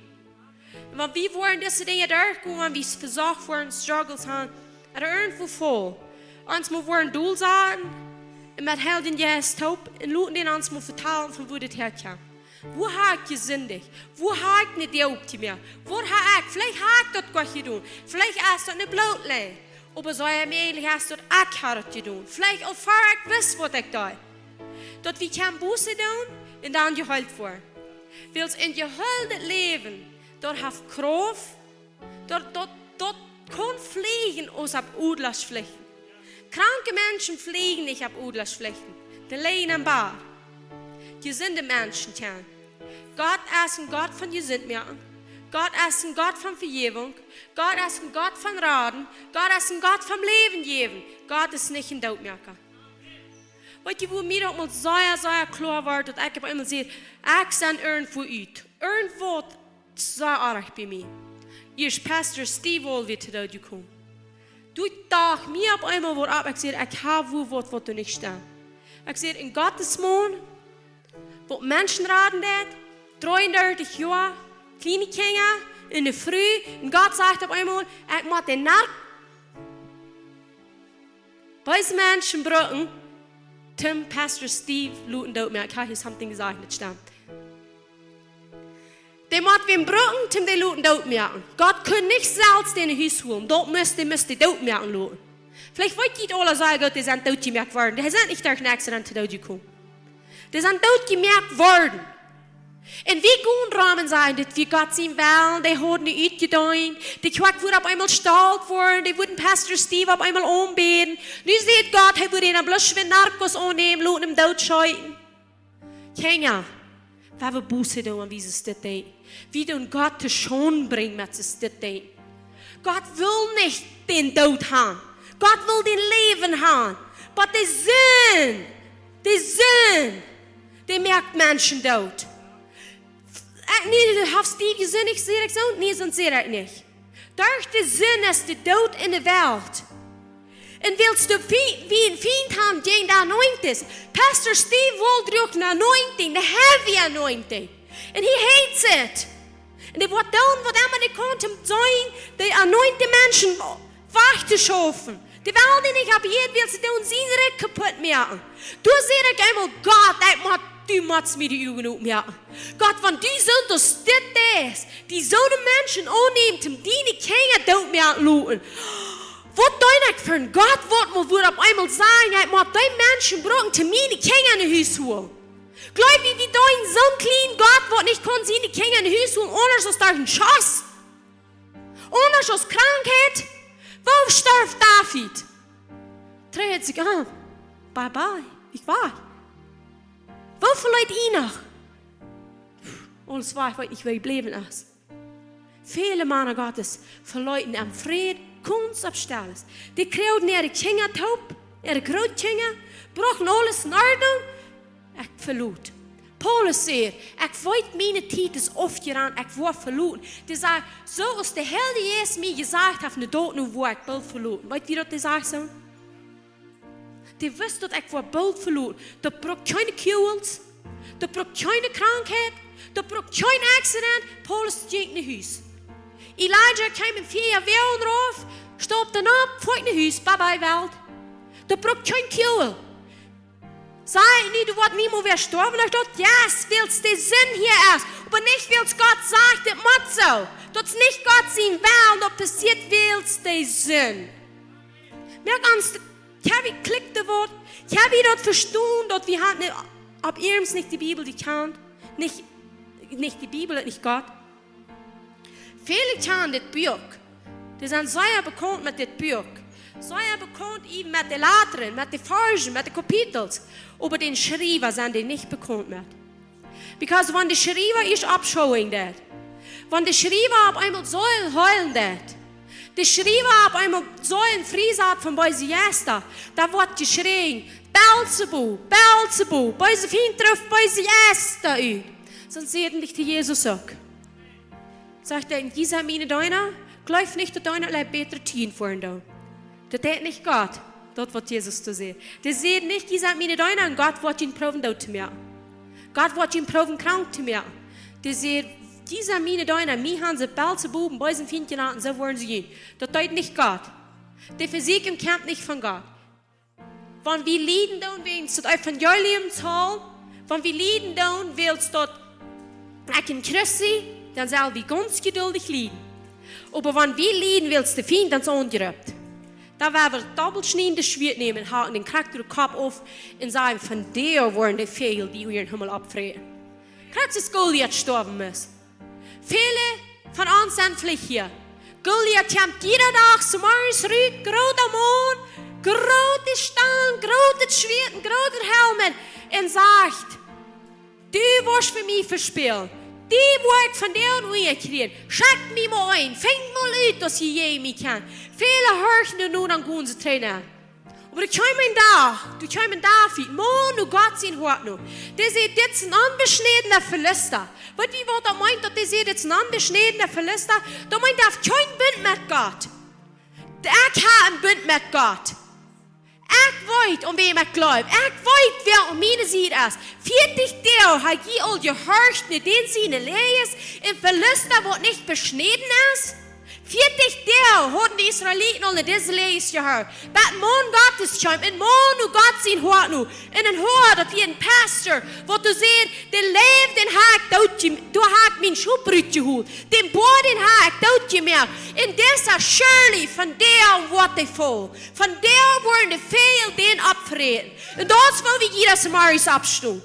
Un wan wie woaren dise Dinja derchgonen, wan wie vesocht woaren, Struggles haben, ooda irjentwoo faulen, ons mott woaren dol sennen un met Heiljen Jeist toop un loten dän ons mott vetalen von wua dit häakjemt. Wua hab ekj jesindicht? Wua hab ekj ne Deep jemoakt? Wua hab ekj, veleicht hab ekj daut goot jedonen. Veleicht es daut ne Blootleiden. Oba soo mäajlich es daut ekj hab daut jedonen. Veleicht aul ver ekj wist waut ekj deed. Daut wie kjennen Buße doonen un dan jeheelt woaren. Wiels een jeheeldet Läwen, daut haft Krauft, daut, daut, daut kaun flieejen aus opp Odlasch flichten. Kranke Menschen flieejen nich opp Odlasch flichten. Dee lijen aum Bad. Jesunde Menschen kjennen. Gott es een Gott von jesunt moaken. Gott es een Gott von Vejäwunk. Gott es een Gott von Raden. Gott es een Gott vom Läwen jäwen. Gott es nich een Dootmoaka. Weetst du, wua mie daut mol sea, sea kloa wort, daut ekj opp eemol säd, ekj sie irjentwoo ut. Irjentwaut soo oajch bie mie. Ieescht Pastor Steve aul wada to doot jekomen. Doa docht mie opp eemol waut opp, ekj säd, ekj hab wua waut, waut doa nich stemt. Ekj säd, een Gottesmaun, waut Menschen raden deed, dreeundartich Joa, kjliene Kjinja, un ne Fru, un Gott sajcht opp eemol, ekj mott dän Nark, beese Menschen brucken, toom Pastor Steve loten dootmoaken. Ekj hab hia something jesajcht, daut stemt. Dee mott wäm brucken, toom dän loten dootmoaken. Gott kunn nich selfst dän no Hus holen. Daut must, dee must dee dootmoaken loten. Veleicht weetst du aul, aus ekj säd, dee sent dootjemoakt worden. Dee sent nich derch een Accident dootjekomen. Dee sent dootjemoakt worden. Un wie gonen rom un sajen, dit wia Gott sien Wellen, dee haud nich utjedeent, dee Kjoakj wudd opp eemol stolt woaren, dee wudden Pastor Steve opp eemol aunbäden. Nu sajcht Gott, hee wudd eenen bloos wäm Narkos aunnämen, loten am dootscheeten. Kjinja, wie woaren Buße doonen, wan wie soo dit denkjen. Wie doonen Gott to Schaund brinjen met soo dit denkjen. Gott well nich dän Doot haben. Gott well dän Läwen haben. Oba de Sind, de Sind, dee moakt Menschen doot. Ekj, nä, du hast die Sind, ekj sie ekj soo, nä, soo sie ekj nich. Derch de Sind es de Doot enne Welt. Un wiels de Fie-, wie een Fient haben jäajen de Anointing. Pastor Steve Wall druach ne Anointing, ne heavy Anointing. And he hates it. Un dee woat doonen waut emma dee kaun om sien, de anointed Menschen wajch to schaufen. Dee well dee nich haben, wiels see doonen sien Rikj kaput moaken. Doa säd ekj eemol, Gott, ekj mott, du motst mie de Uagen opmoaken. Gott, wan du soo daut dit es, dee soone Menschen aunnämen, om diene Kjinja doot moaken loten. Waut denkj ekj fa een Gott, waut mie wudd opp eemol sajen, ekj mott dee Menschen brucken, om miene Kjinja no Hus holen. Jleew wie, wie deenen soon kjlienen Gott, waut nich kaun siene Kjinja no Hus holen, aundasch aus derch een Schoss. Aundasch aus Krankheit. Woo storf David? Dreid sikj om. Bye bye. Ekj wajch. Woo veleet Enoch? Aules wajch, ekj weet nich, wua hee jebläwen es. Väle Mana Gottes veleeten am Fräd, Kunst opp Stelles. Dee kjrieejen äare Kjinja toop, äare Grootkjinja, brochten aules en Ordnunk. Ekj veloot. Paulus säd, ekj weet, miene Tiet es aufjerant, ekj woa veloten. Dee säd, soo aus de Heilje Jeist mie jesajcht haft, no daut nu woa ekj boolt veloten. Weetst du waut dee sajcht soo? Dee wist daut ekj woa boolt veloten. Daut brukt kjeene Kugels, daut brukt kjeene Krankheit, daut brukt kjeen Accident. Paulus jinkj no Hus. Elijah kjeem en vea Joa rauf, stappt dan opp, foat no Hus, bye bye Welt. Daut brukt kjeen Kugel. Saj ekj nu, du woascht niemols wada stoawen, daut, yes, wiels de Sind hia es. Oba nich wiels Gott sajcht, daut mott soo. Daut es nich Gott sien Wellen, daut passieet wiels de Sind. Moakt ons, kjenn wie, klikjt daut waut? Kjenn wie daut vestonen, daut wie haben opp eemol nich de Bibel jekjant? Nich, nich de Bibel, nich Gott. Väle kjanen dit Buak. Dee sent sea bekaunt met dit Buak. Sea bekaunt uk met de Latren, met de Varschen, met de Kapitels. Oba dän Schriewa sent dee nich bekaunt met. Because wan de Schriewa ieescht oppschonen deit, wan de Schriewa opp eemol Seelen heelen deit, de Schriewa opp eemol Seelen friesat von beese Jeista, dan woat jeschräajen, Beelzebub, Beelzebub, beese Fient drift beese Jeista ut. Soo säd hee to Jesus uk. Sajcht hee, jie sent miene Deena, Jleew nich, daut eena bätre Tieden foaren deit. Daut deit nich Gott, daut waut Jesus doa sajcht. Dee sajcht nich: "Jie sent miene Deena un Gott woat junt proowen doot to moaken. Gott woat junt proowen krank to moaken." Dee sajcht: "Jie sent miene Deena, mie haben see Beelzebub, beesen Fient jenant, un soo woaren see junt." Daut deit nich Gott. De Vesieekjunk kjemt nich von Gott. Wan wie lieden doonen wäajen daut Evangelium, wan wie lieden doonen, wiels daut ekj een Christ sie, dan sell wie gaunz jeduldich lieden. Oba wan wie lieden, wiels de Fient ons aunjript, dan woa wie daut dobbelschniedende Schwieet nämen un hacken dän krakjt äa Kopp auf un sajen: "Von die woaren de Väajel die äa em Himmel oppfräten." Krakjt soo aus Goliat jestorwen es. Väle von ons sent veleicht hia. Goliat kjemt jieda Dach zemorjes rut, groota Maun, groote Stank, grootet Schwieet, grootet Helm, un sajcht: "Du woascht fa mie vespälen. Du woascht von dän Unja kjrieen. Schekj mie mol een. Finj mol ut, aus jie jäajen mie kjennen." Väle horchen no un dan gonen see trigj. Oba doa kjeem een Dach, doa kjeem een David, Maun no Gott sien Hoat no. Dee säd: "Dit es een onbeschnädena Filista." Weetst du, waut daut meent, daut dee säd: "Dit es een onbeschnädena Filista"? Daut meent, dee haft kjeen Bunt met Gott. Ekj hab een Bunt met Gott. Ekj weet, aun wäm ekj jleew. Ekj weet, wäa aun miene Sied es. Vieetich Doag hab ekj aul jehorcht no dän siene Läajes, een Filista, waut nich beschnäden es. Vieetich Doag hauden de Israeliten aul no dise Läajes jehorcht. Bat een Maun Gottes kjeem, een Maun no Gott sien Hoat no. Un een Hoat, daut wia een Pastor, waut doa säd: "De Läw, dän hab ekj doot je-, doa hab ekj mien Schop rutjehoolt. Dän Boa, dän hab ekj doot jemoakt. Un disa Shirley, von dee woat dee faulen. Von dee woaren de Väajel dän oppfräten." Un daut es, woo wie hia zemorjes oppstonen.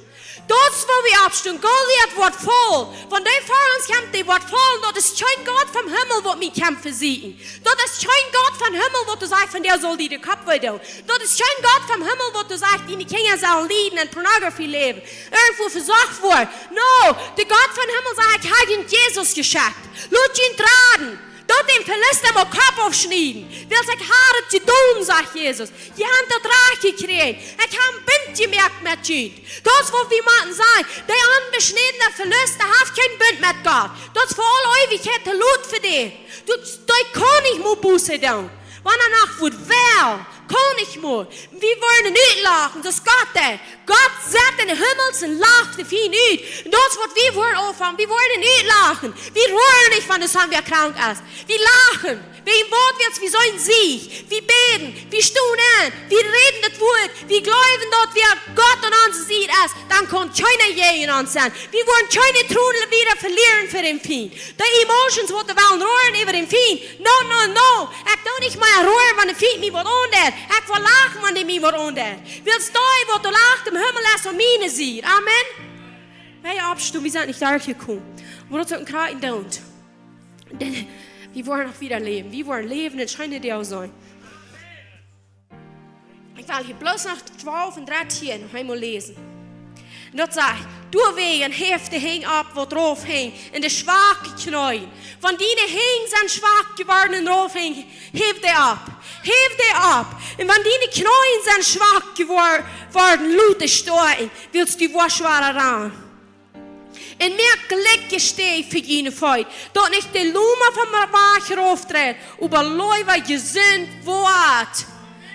Daut es, woo wie oppstonen. Goliat woat faulen. Wan dee fa ons kjemt, dee woat faulen. Daut es kjeen Gott vom Himmel, waut mie kjemt vesieekjen. Daut es kjeen Gott vom Himmel, waut doa sajcht: "Von dän saul die de Kopp wee doonen." Daut es kjeen Gott vom Himmel, waut doa sajcht: "Diene Kjinja sellen lieden un Pornografie läwen, irjentwua vesocht woaren." No, de Gott vom Himmel sajcht: "Ekj hab junt Jesus jeschekjt. Lot junt raden. Lot dän Filista mol Kopp aufschnieden. Wiels ekj hab daut jedonen", sajcht Jesus. "Jie haben daut rajcht jekjräajen. Ekj hab een Bunt jemoakt met junt." Daut es, waut wie motten sajen. De onbeschnädena Filista haft kjeen Bunt met Gott. Daut es fa aule Eewichkjeit to lot fa dän. Daut, dee kaun nich mol Buße doonen. Wan hee noch wudd wellen, kaun nich mol. Wie woaren utjelacht, daut es Gott, hee. Gott sett em Himmel un lacht de Fient ut. Un daut es, waut wie woaren aunfangen. Wie woaren utjelacht. Wie roaren nich, wan de Sandwia krank es. Wie lachen. Wäajen waut? Wiels wie sent Sieg. Wie bäden. Wie stonen aun. Wie räden daut Wuat. Wie jleewen, daut wäa Gott aun onse Sied es, dan kaun kjeena jäajen ons sennen. Wie woaren kjeene Tronen wieda velieren fa dän Fient. De Emotions, waut wie wellen roaren äwa dän Fient. No, no, no. Ekj doo nich mea roaren, wan de Fient mie waut aundeit. Ekj well lachen, wan dee mie waut aundeit. Wiels dee, waut doa lacht em Himmel, es aun miene Sied. Amen. Wie oppstonen, wie sent nich derchjekomen. Oba daut es uk een Kjrieech doot. Wie woaren noch wieda läwen. Wie woaren läwen un scheene Doag seenen. Ekj well hia bloos noch twalf un dartieen noch eemol läsen. Un daut sajcht: "Doawäajen häft de Henj opp, waut rauf henjen, un de schwake Kjneeen. Wan diene Henj sent schwak jeworden un rauf henjen, häw dee opp. Häw dee opp. Un wan diene Kjneeen sent schwak jewor-, worden, lot dee stoakj, wiels du woascht wada rannen. Un moakt jlikje Städ fa june Feet, daut nich de Loma vom Wajch rauf träden, oba leewa jesunt woaren."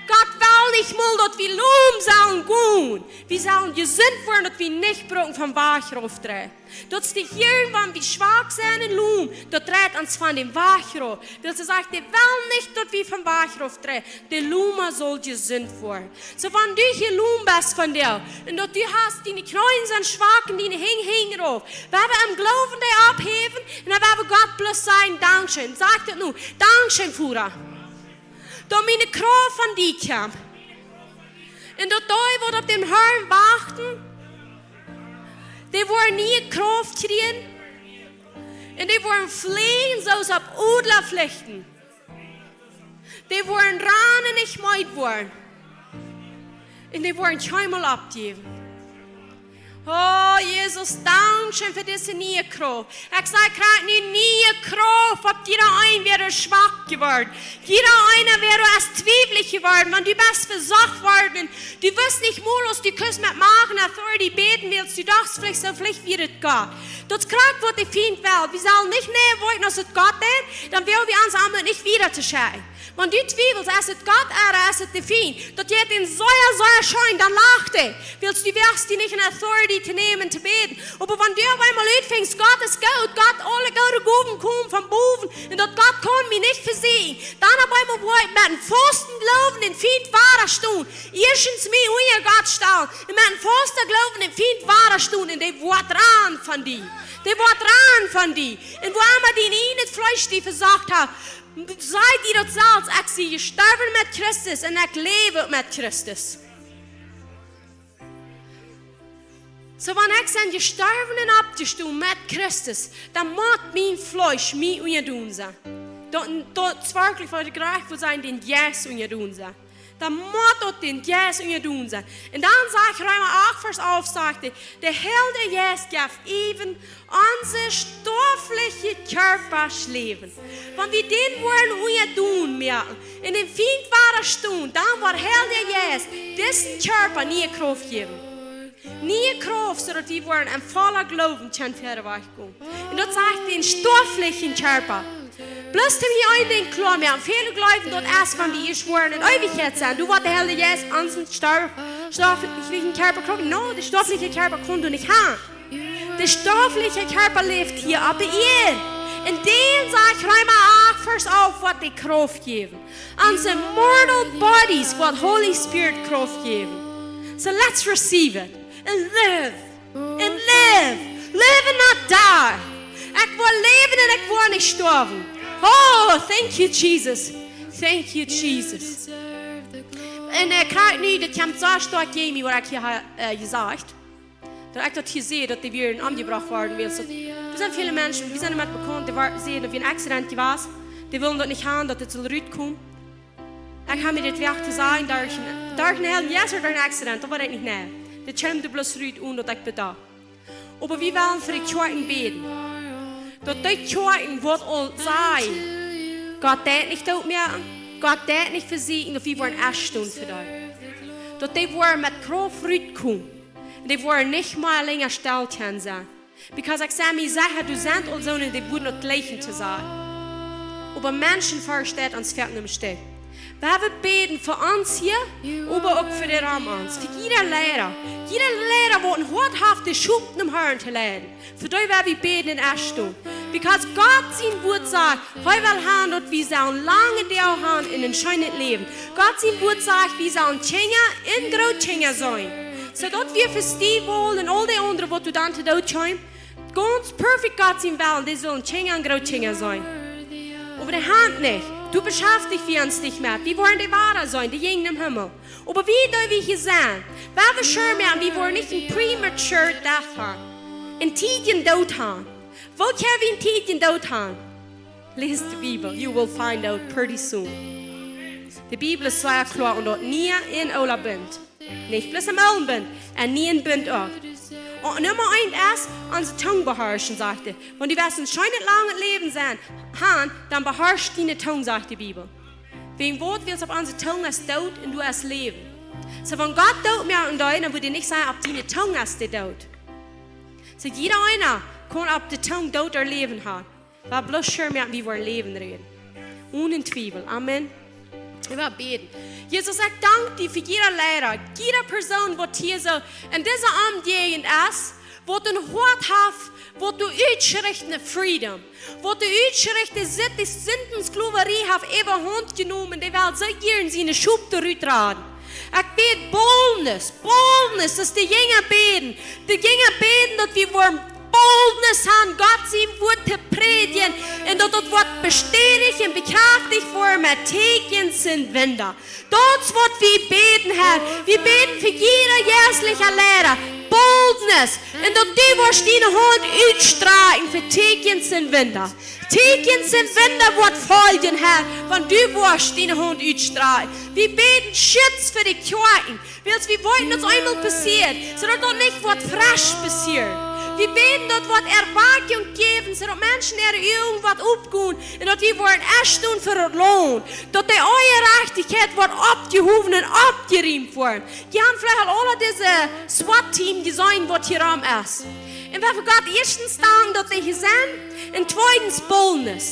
Gott well nich mol, daut wie lom sellen gonen. Wie sellen jesunt woaren, daut wie nich bruken vom Wajch rauf träden. Daut es de Hia, wan wie schwak sent un lom, daut dreit ons von dän Wajch rauf. Wiels hee sajcht, hee well nich, daut wie vom Wajch rauf träden. De Loma saul jesunt woaren. Soo, wan du hia lom best vondoag, un daut du hast, diene Kjneeen sent schwak un diene Henj henjen rauf, woa wie em Gloowen dee opphäwen, un dan woa wie Gott bloos sajen: "Dankscheen." Saj daut nu: "Dankscheen, Voda, daut miene Krauft von die kjemt. Un daut dee, waut opp dän Harn wachten, dee woaren niee Krauft kjrieen. Un dee woaren fleajen, soo aus opp Odla flichten. Dee woaren rannen un nich meed woaren. Un dee woaren kjeenmol oppjäwen." Oh, Jesus, dankscheen fa dise niee Krauft. Ekj saj, kjrie nu niee Krauft, opp jieda eena, wäa schwak jeworden. Jieda eena, wäa es twiewlich jeworden, wan du best vesocht worden. Du wist nich mol, aus du kunst met Macht un Authority bäden, wiels du dochst, veleicht soo, veleicht wia et Gott. Daut es krakjt, waut de Fient well. Wie sellen nich nämen, waut aus et Gott deed, dan woa wie ons aundre nich wieda to schekjen. Wan du twiewelst, es et Gott ooda es et de Fient? Daut jeit die sea, sea scheen, dan lach hee. Wiels du woascht die nich en authority to nämen, to bäden. Oba wan du opp eemol utfinjst, Gott es goot, Gott, aule goode Gowen komen von bowen, un daut Gott kaun mie nich vesieekjen, dan opp eemol woa ekj met een fausten Gloowen dän Fient wadastonen. Ieeschtens mie unja Gott stalen, un met een fausten Gloowen dän Fient wadastonen, un dee woat rannen von die. Dee woat rannen von die. Un wua emma dien ieejnet Fleesch die vesocht haft, saj die daut selfst: Ekj sie jestorwen met Christus un ekj läw met Christus. Soo, wan ekj sie jestorwen un oppjestonen met Christus, dan mott mien Fleesch mie unjadonen sennen. Daut, daut es werkjlich, waut ekj rajcht well sajen, dän Jeist unjadonen sennen. Dan mott daut dän Jeist unjadonen sennen. Un dan sajcht Reema acht, Varsch alf, sajcht hee: De Heilje Jeist jeft äwen onse stoafliche Kjarpasch Läwen. Wan wie dän woaren unjadonen moaken un dän Fient wadastonen, dan woat de Heilje Jeist disen Kjarpa niee Krauft jäwen. Niee Krauft, soo daut wie woaren en vollen Gloowen kjennen wieda wajchgonen. Un daut sajcht dän stoaflichen Kjarpa. Bloos to mie een Dinkj kloa moaken. Väle jleewen, daut es, wan wie ieescht woaren en Eewichkjeit sennen, dan woat de Heilje Jeist onsen stoaf-, stoaflichen Kjarpa kjrieen. No, de stoafliche Kjarpa kaun doa nich han. De stoafliche Kjarpa läft hia opp de Ieed. Un dän, sajcht Reema acht, Varsch alf, woat dee Krauft jäwen. Onse mortal bodies woat Holy Spirit Krauft jäwen. So let's receive it and live. And live. Live and not die. Ekj well läwen un ekj well nich stoawen. Oh, thank you, Jesus. Thank you, Jesus. Un, äh, krakjt nu, daut kjemt soo stoakj jäajen mie, waut ekj hia ha, äh, jesajcht. Daut ekj daut hia see, daut dee wieren omjebrocht worden, wiels daut, doa sent väle Menschen, wie sent doamet bekaunt, dee wa-, säden, daut wia een Accident jewast. Dee wullen daut nich han, daut dit sull rutkomen. Ekj hab mie dit Wajch to sajen, doa es een, doa es een Heilja Jeist, doa es een Accident, daut woat ekj nich nämen. Dit kjemt doa bloos rut, onen daut ekj daut doo. Oba wie wellen fa de Kjoakjen bäden. Daut dee Kjoakjen, waut aul sajen: Gott deit nich doot moaken, Gott deit nich vesieekjen, daut wie woaren ieescht stonen fa dee. Daut dee woaren met Krauft rutkomen. Un dee woaren nich mea lenja stell kjennen sennen. Because ekj sie mie secha, doa sent aul soone, dee wudden daut jleichen to sajen. Oba Menschen vestonen ons foaken nich. Wie wellen bäden fa ons hia, oba uk fa de rom ons. Fa jieda Leida. Jieda Leida, waut een Hoat haft, de Schop nom Herrn to leiden. Fa dee well wie bäden un ieescht stonen. Because Gott sien Wort sajcht, hee well han, daut wie sellen lange Doag han un een scheenet Läwen. Gott sien Wort sajcht, wie sellen Kjinja un Grootkjinja sennen. Soo daut wie fa Steve Wall un aul dee aundre, waut doa dan to Doot kjeemen, gaunz perfekt Gott sien Wellen, dee sellen Kjinja un Grootkjinja sennen. Oba dee han nich. Du beschaftich wie ons nich met. Wie woaren dee wada sennen, dee jinjen nom Himmel. Oba wie, dee wie hia sent, wie woaren sure moaken, wie woaren nich een premature death han. Een tiedjen Doot han. Woo kjenn wie een tiedjen Doot han? Läs de Bibel, you will find out pretty soon. De Bibel es sea kloa, un daut Niee un Oolt bunt. Nich bloos em Oolen bunt, em Nieen bunt uk. Un Numma eent es, onse Tung beharschen, sajcht hee. Wan du west een scheenet langet Läwen sennen, han, dan beharsch diene Tung, sajcht de Bibel. Wäajen waut? Wiels opp onse Tung es Doot un doa es Läwen. Soo, wan Gott Doot moaken deed, dan wudd hee nich sajen, opp diene Tung es de Doot. Soo, jieda eena kaun opp de Tung Doot ooda Läwen han. Wie bloos sure moaken, wie woaren Läwen räden. Onen Twiewel. Amen. Wie bäden. Jesus, ekj dank die fa jieda Leida, jieda Persoon, waut hia soo en dise Omjäajent es, waut een Hoat haft, waut doa utschricht no freedom, waut doa utschricht, dee sitt, dee Sindensklaverie haft äwahaunt jenomen, dee well soo jieren siene Schop doa rut raden. Ekj bäd boldness, boldness, daut de Jinja bäden, de Jinja bäden, daut wie woaren boldness han, Gott sien Wort to prädjen, un daut daut woat bestädicht un bekjrafticht woaren met Teakjens un Wunda. Daut es waut wie bäden, Herr. Wie bäden fa jieda jeistelja Leida. Bold Business. Un daut du woascht diene Haunt utstrakjen fa Teakjens un Wunda. Teakjens un Wunda woat foljen, Herr, wan du woascht diene Haunt utstrakjen. Wie bäden Schutz fa de Kjoakjen. Wiels wie weeten, daut eemol passieet, soo daut daut nich woat fresch passieren. Wie bäden, daut woat Erwakjunk jäwen, soo daut Menschen äare Uagen woat opgonen un daut wie woaren enstonen fa daut Launt. Daut de Onjerajchtichkjeit woat oppjehowen un oppjeriemt woaren. Jie haben veleicht aul aula dise SWAT-Team jeseenen, waut hia rom es. Un wie haben Gott ieeschtens danken, daut dee hia sent, un tweedens boldness.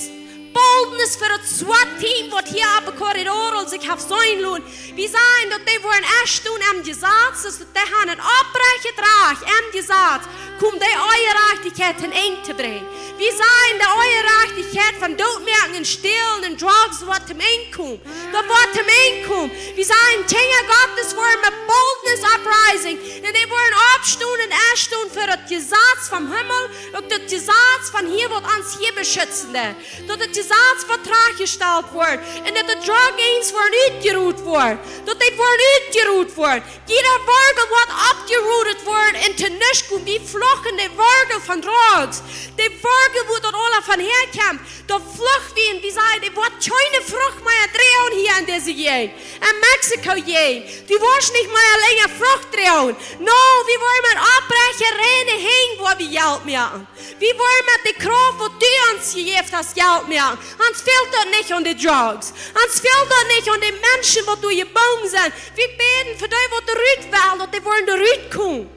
Boldness fa daut SWAT-Team, waut hia opp de Korridor sikj haft seenen loten. Wie sajen, daut dee woaren enstonen em Jesaz, daut dee haben een opprechtet Rajcht em Jesaz, om de Onjerajchtichkjeit een Enj to brinjen. Wie sajen, de Onjerajchtichkjeit von Dootmoaken un Stälen un Drugs woat toom Enj komen. Daut woat toom Enj komen. Wie sajen, Kjinja Gottes woaren met boldness uprising. Un dee woaren oppstonen un enstonen fa daut Jesaz vom Himmel, uk daut Jesaz von hia, waut ons hia beschutzen deit. Daut daut Jesaz woat trigjjestalt woaren. Un daut de drug gangs woaren utjerot woaren. Daut dee woaren utjerot woaren. Jieda Worjel woat oppjerot woaren un to nuscht komen. Wie fluchen de Worjel von drugs. De Worjel, wua daut aula von häakjemt, daut fluch wie un wie sajen, dee woat kjeene Frucht mea droagen hia en dise Jäajent. En Mexiko jäajen. Du woascht nich mea lenja Frucht droagen. No, wie woaren met opprechte, reine Henj, wua wie Jelt moaken. Wie woaren met de Krauft, waut du ons jejäft hast, Jelt moaken. Ons fält daut nich aun de drugs. Ons fält daut nich aun de Menschen, waut doa jebungen sent. Wie bäden fa dee, waut doa rut wellen, daut dee woaren doa rut komen.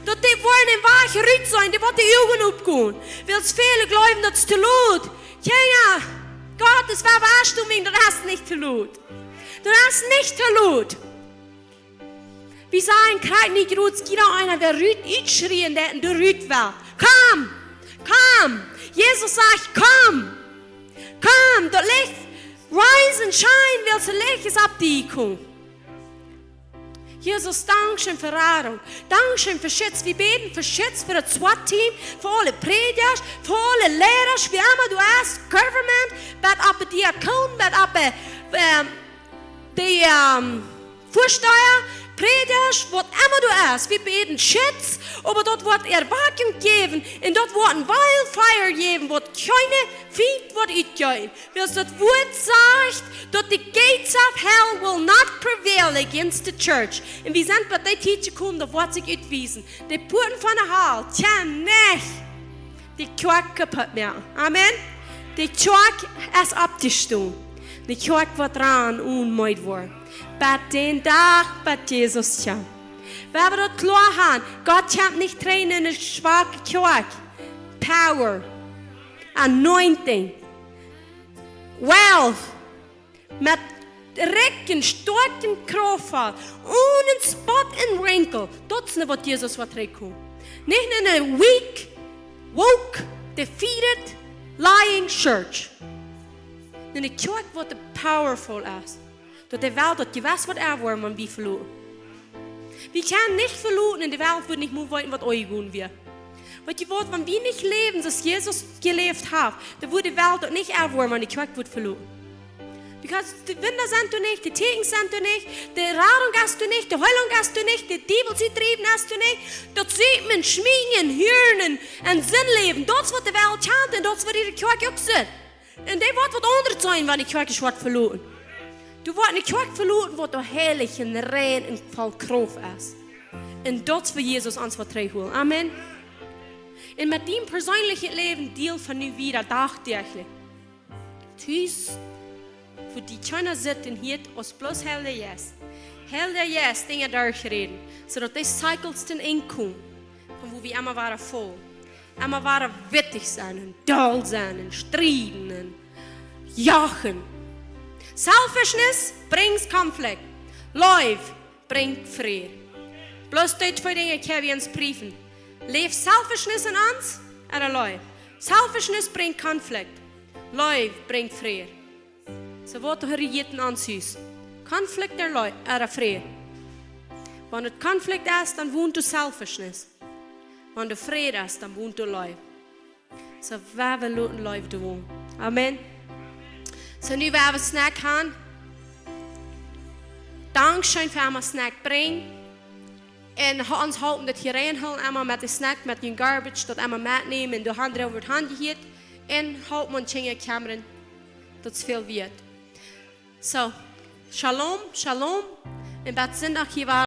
Daut dee woaren een Wajch rut seenen, dee woat de Uagen opgonen. Wiels väle jleewen, daut es to lot. Kjinja Gottes, wie woaren enstonen, daut es nich to lot. Daut es nich to lot. Wie sajen, krakjt nu jrod, jieda eena, waut rut, utschrien deit un doa rut well. Komm! Komm! Jesus sajcht, komm! Komm! Daut Licht, rise and shine, wiels daut Licht es opp die jekomen. Jesus, dankscheen fa Radunk. Dankscheen fa Schutz. Wie bäden fa Schutz fa daut SWAT-Team, fa aule Prädjasch, fa aule Lierasch, wäa emma doa es, Government, bat opp de Diakon, bat opp de, ähm, de, ähm, Väasteha, Prädjasch, waut emma doa es. Wie bäden Schutz, oba daut woat Erwakjunk jäwen un daut woat een wildfire jäwen, waut kjeene Fient woat utjeeten. Wiels daut Wuat sajcht, daut the gates of hell will not prevail against the church. Un wie sent bie dee Tiet jekomen, daut woat sikj utwiesen. De Puaten von de Hal kjennen nich de Kjoakj kaput moaken. Amen. De Kjoakj es oppjestonen. De Kjoakj woat rannen un meed woaren. Bat dän Dach, bat Jesus kjemt. Wie haben daut kloa aun. Gott kjemt nich trigj en eene schwake Kjoakj. Power. Anointing. Wealth. Met rikjen, stoakjen Krauft, onen Spott un Rinkel. Daut es waut Jesus woat trigjkomen. Nich en eene weak, woke, defeated, lying church. Eene Kjoakj, waut powerful es. Daut de Welt daut jewess woat erwoaren, wan wie veloten. Wie kjennen nich veloten un de Welt woat nich mea weeten, waut aunjegonen wia. Weetst du waut, wan wie nich läwen, soo aus Jesus jeläft haft, dan woat de Welt daut nich erwoaren, wan de Kjoakj woat veloten. Because de Wunda sent doa nich, de Tieekjens sent doa nich, de Radunk es doa nich, de Heelunk es doa nich, de Diewel sien Trieben es doa nich, daut sieekjen, schmieren, hieren un Sind läwen. Daut es waut de Welt kjant un daut es waut de Kjoakj uk sitt. Un dee woat waut aundret sennen, wan de Kjoakj woat veloten. Du woascht eene Kjoakj veloten, waut doa heilich un rein un voll Krauft es. Un daut es waut Jesus ons woat trigjholen. Amen. Un met dien perseenlichet Läwen deal von nu wieda dagdäajlich. Tus, wua dee kjeena sitt un hieet, aus bloos Heilja Jeist. Heilja Jeist, Dinja derchräden, soo daut dee Cycles toom Enj komen, von wua wie emma wada faulen. Emma wada wittich sennen un doll sennen un strieden un joagen. Selfishness brings conflict. Leew brinjt Fräd. Bloos dee twee Dinja kjenn wie ons priefen. Läft selfishness en ons ooda Leew? Selfishness brinjt conflict. Leew brinjt Fräd. Soo waut hia en ons Hus? Conflict ooda Leew, ooda Fräd? Wan doa conflict es, dan wont doa selfishness. Wan doa Fräd es, dan wont doa Leew. Soo, wie wellen loten Leew doa wonen. Amen. Soo, nu woa wie Snack haben. Dankscheen fa emma Snack brinjen. Un ha ons halpen daut hia reinhoolen, emma met de snack, met jun garbage, daut emma metnämen un doa han droowen woat han jehieet. Un halpen ons Kjinja kjemmren, daut es väl wieet. So, shalom, shalom. Un bat Sindach hia wada.